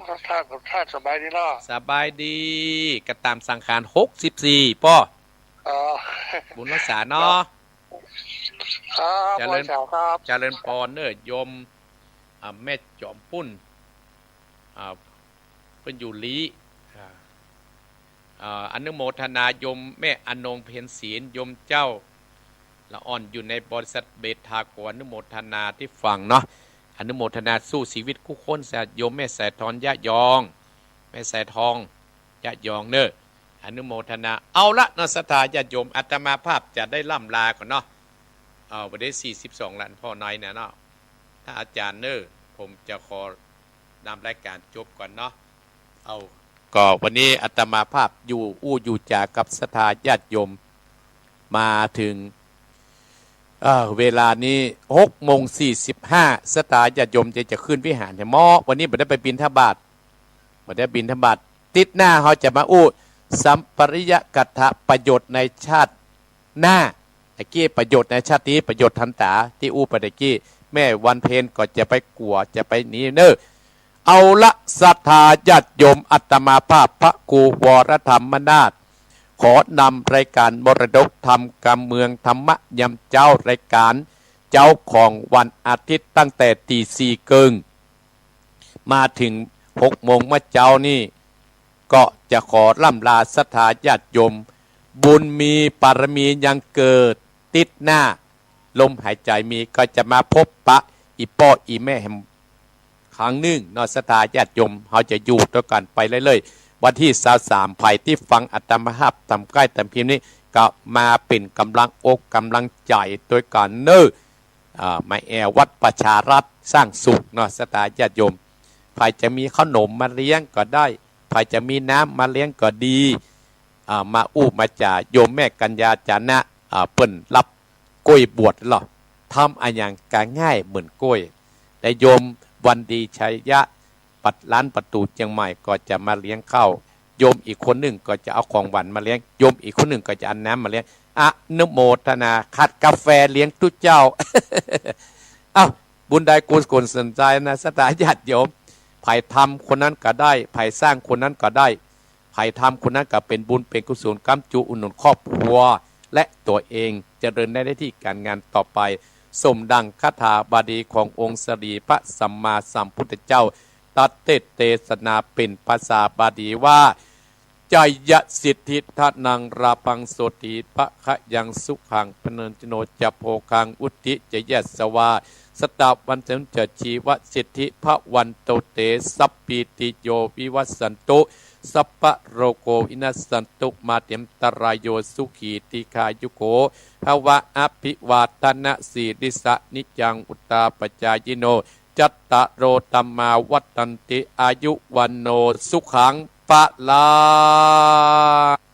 ครับ ท่าน ท่านสบายดีเนาะ สบายดี กระตำสังขารหกสิบสี่ป้อ อ๋อ บุญรักษาเนาะ ครับ ครับ เจริญ ไหว้สาครับ เจริญปอนเน่อโยม อ่า แม่จ๋อมปุ้น อ่า เปิ้นอยู่ลี้ อ่า อ่า อนุโมทนาโยมแม่อนงเพ็ญศิลป์ โยมเจ้าละอ่อนอยู่ในบริษัทเบทา ขออนุโมทนาตี้ฟังเนาะ อนุโมทนาสู้ชีวิตกู้คน โยมแม่สายทอง ยะยอง แม่สายทอง ยะยองเน่อ อนุโมทนา เอาละเนาะ ศรัทธาญาติโยม อาตมาภาพจะได้ร่ำลาก่อนเนาะ เอา วันนี้สี่สิบสองละ พ่อน้อยเนี่ยเนาะ ถ้าอาจ๋ารย์เน่อ ผมจะขอนำรายก๋านจบก่อนเนาะ เอา ก็วันนี้อาตมาภาพอยู่อู้อยู่จ๋ากับศรัทธาญาติโยม มาเถิง เอ่อ เวลานี้หกโมงสี่สิบห้า ศรัทธาญาติโยมจะ จะขึ้นวิหารแหมเนาะ วันนี้บ่ได้ไปบิณฑบาต บ่ได้บิณฑบาต ติ๊ดหน้าเฮาจะมาอู้สัมปริยกัตถะ ประโยชน์ในชาติหน้า ตะกี้ประโยชน์ในชาตินี้ ประโยชน์ทันต๋า ตี้อู้ไปตะกี้ แม่วันเพ็ญก็จะไปกั๋ว จะไปนี่เน่อ เอาละ ศรัทธาญาติโยม อาตมาภาพพระครูวรธรรมนาถ ขอนำรายก๋านมรดกธรรม กำเมืองธรรมะยามเจ๊า รายก๋านเจ๊าของวันอาทิตย์ ตั้งแต่ตีสี่เกิ่ง มาเถิงหกโมงเมื่อเจ๊านี่ ก็จะขอร่ำลาศรัทธาญาติโยม บุญมีปารมียังเกิด ติ๊ดหน้า ลมหายใจ๋มีก็จะมาพบปะอี่ป้ออี่แม่แหมครั้งนึ่งเนาะ ศรัทธาญาติโยม เฮาจะอยู่ตวยกั๋นไปเรื่อยๆ วันตี้ซาวสาม ใผตี้ฟังอาตมาภาพต๋ามใก้ต๋ามพิมพ์นี้ ก็มาเป๋นก๋ำลังอกก๋ำลังใจ๋ตวยกั๋นเน่อ อ่า มาแอ่วัดประชารัฐสร้างสุขเนาะ ศรัทธาญาติโยม ใผจะมีเข้าหนมมาเลี้ยงก็ได้ ใผจะมีน้ำมาเลี้ยงก็ดี อ่า มาอู้มาจ๋า โยมแม่กัญญาจานะ อ่า เปิ้นฮับก้วยบวชลอ ทำอะหยังก็ง่ายเหมือนก้วย และโยมวันดีชัยยะ ปัดล้านประตู๋เจียงใหม่ก็จะมาเลี้ยงข้าว โยมอีกคนนึ่งก็จะเอาของหวานมาเลี้ยง โยมอีกคนนึ่งก็จะเอาน้ำมาเลี้ยง อนุโมทนา ขาดก๋าแฟเลี้ยงตุ๊เจ้า เอ้า บุญใดกุศลส่วนใจ๋นะ ศรัทธาญาติโยม ใผทำคนนั้นก็ได้ ใผสร้างคนนั้นก็ได้ ใผทำคนนั้นก็เป๋นบุญเป๋นกุศล ก๋ำจูอุดหนุนครอบครัว และตั๋วเอง เจริญในหน้าตี้ก๋านงานต่อไป สมดังคาถาบาลีขององค์สรีพระสัมมาสัมพุทธเจ้า ตรัสเตสนาเป๋นภาษาบาลีว่า ชัยยะสิทธิธนังลาภังโสติภะคะยังสุขังพลังชโนจะโภคังวุฒิจะยัสสวา สตะวันจะนุจะชีวะสิทธิภะวันโตเต สัพพีติโยวิวัสสันตุ สัพพะโรโควินัสสันตุ มาเตอันตรายโย สุขีทีฆายุโกภะวะ อภิวาทนะสีลิสสะนิจัง อุตตาปจายิโน จัตตาโรธัมมาวัฑฒันติ อายุวัณโณสุขังพะลัง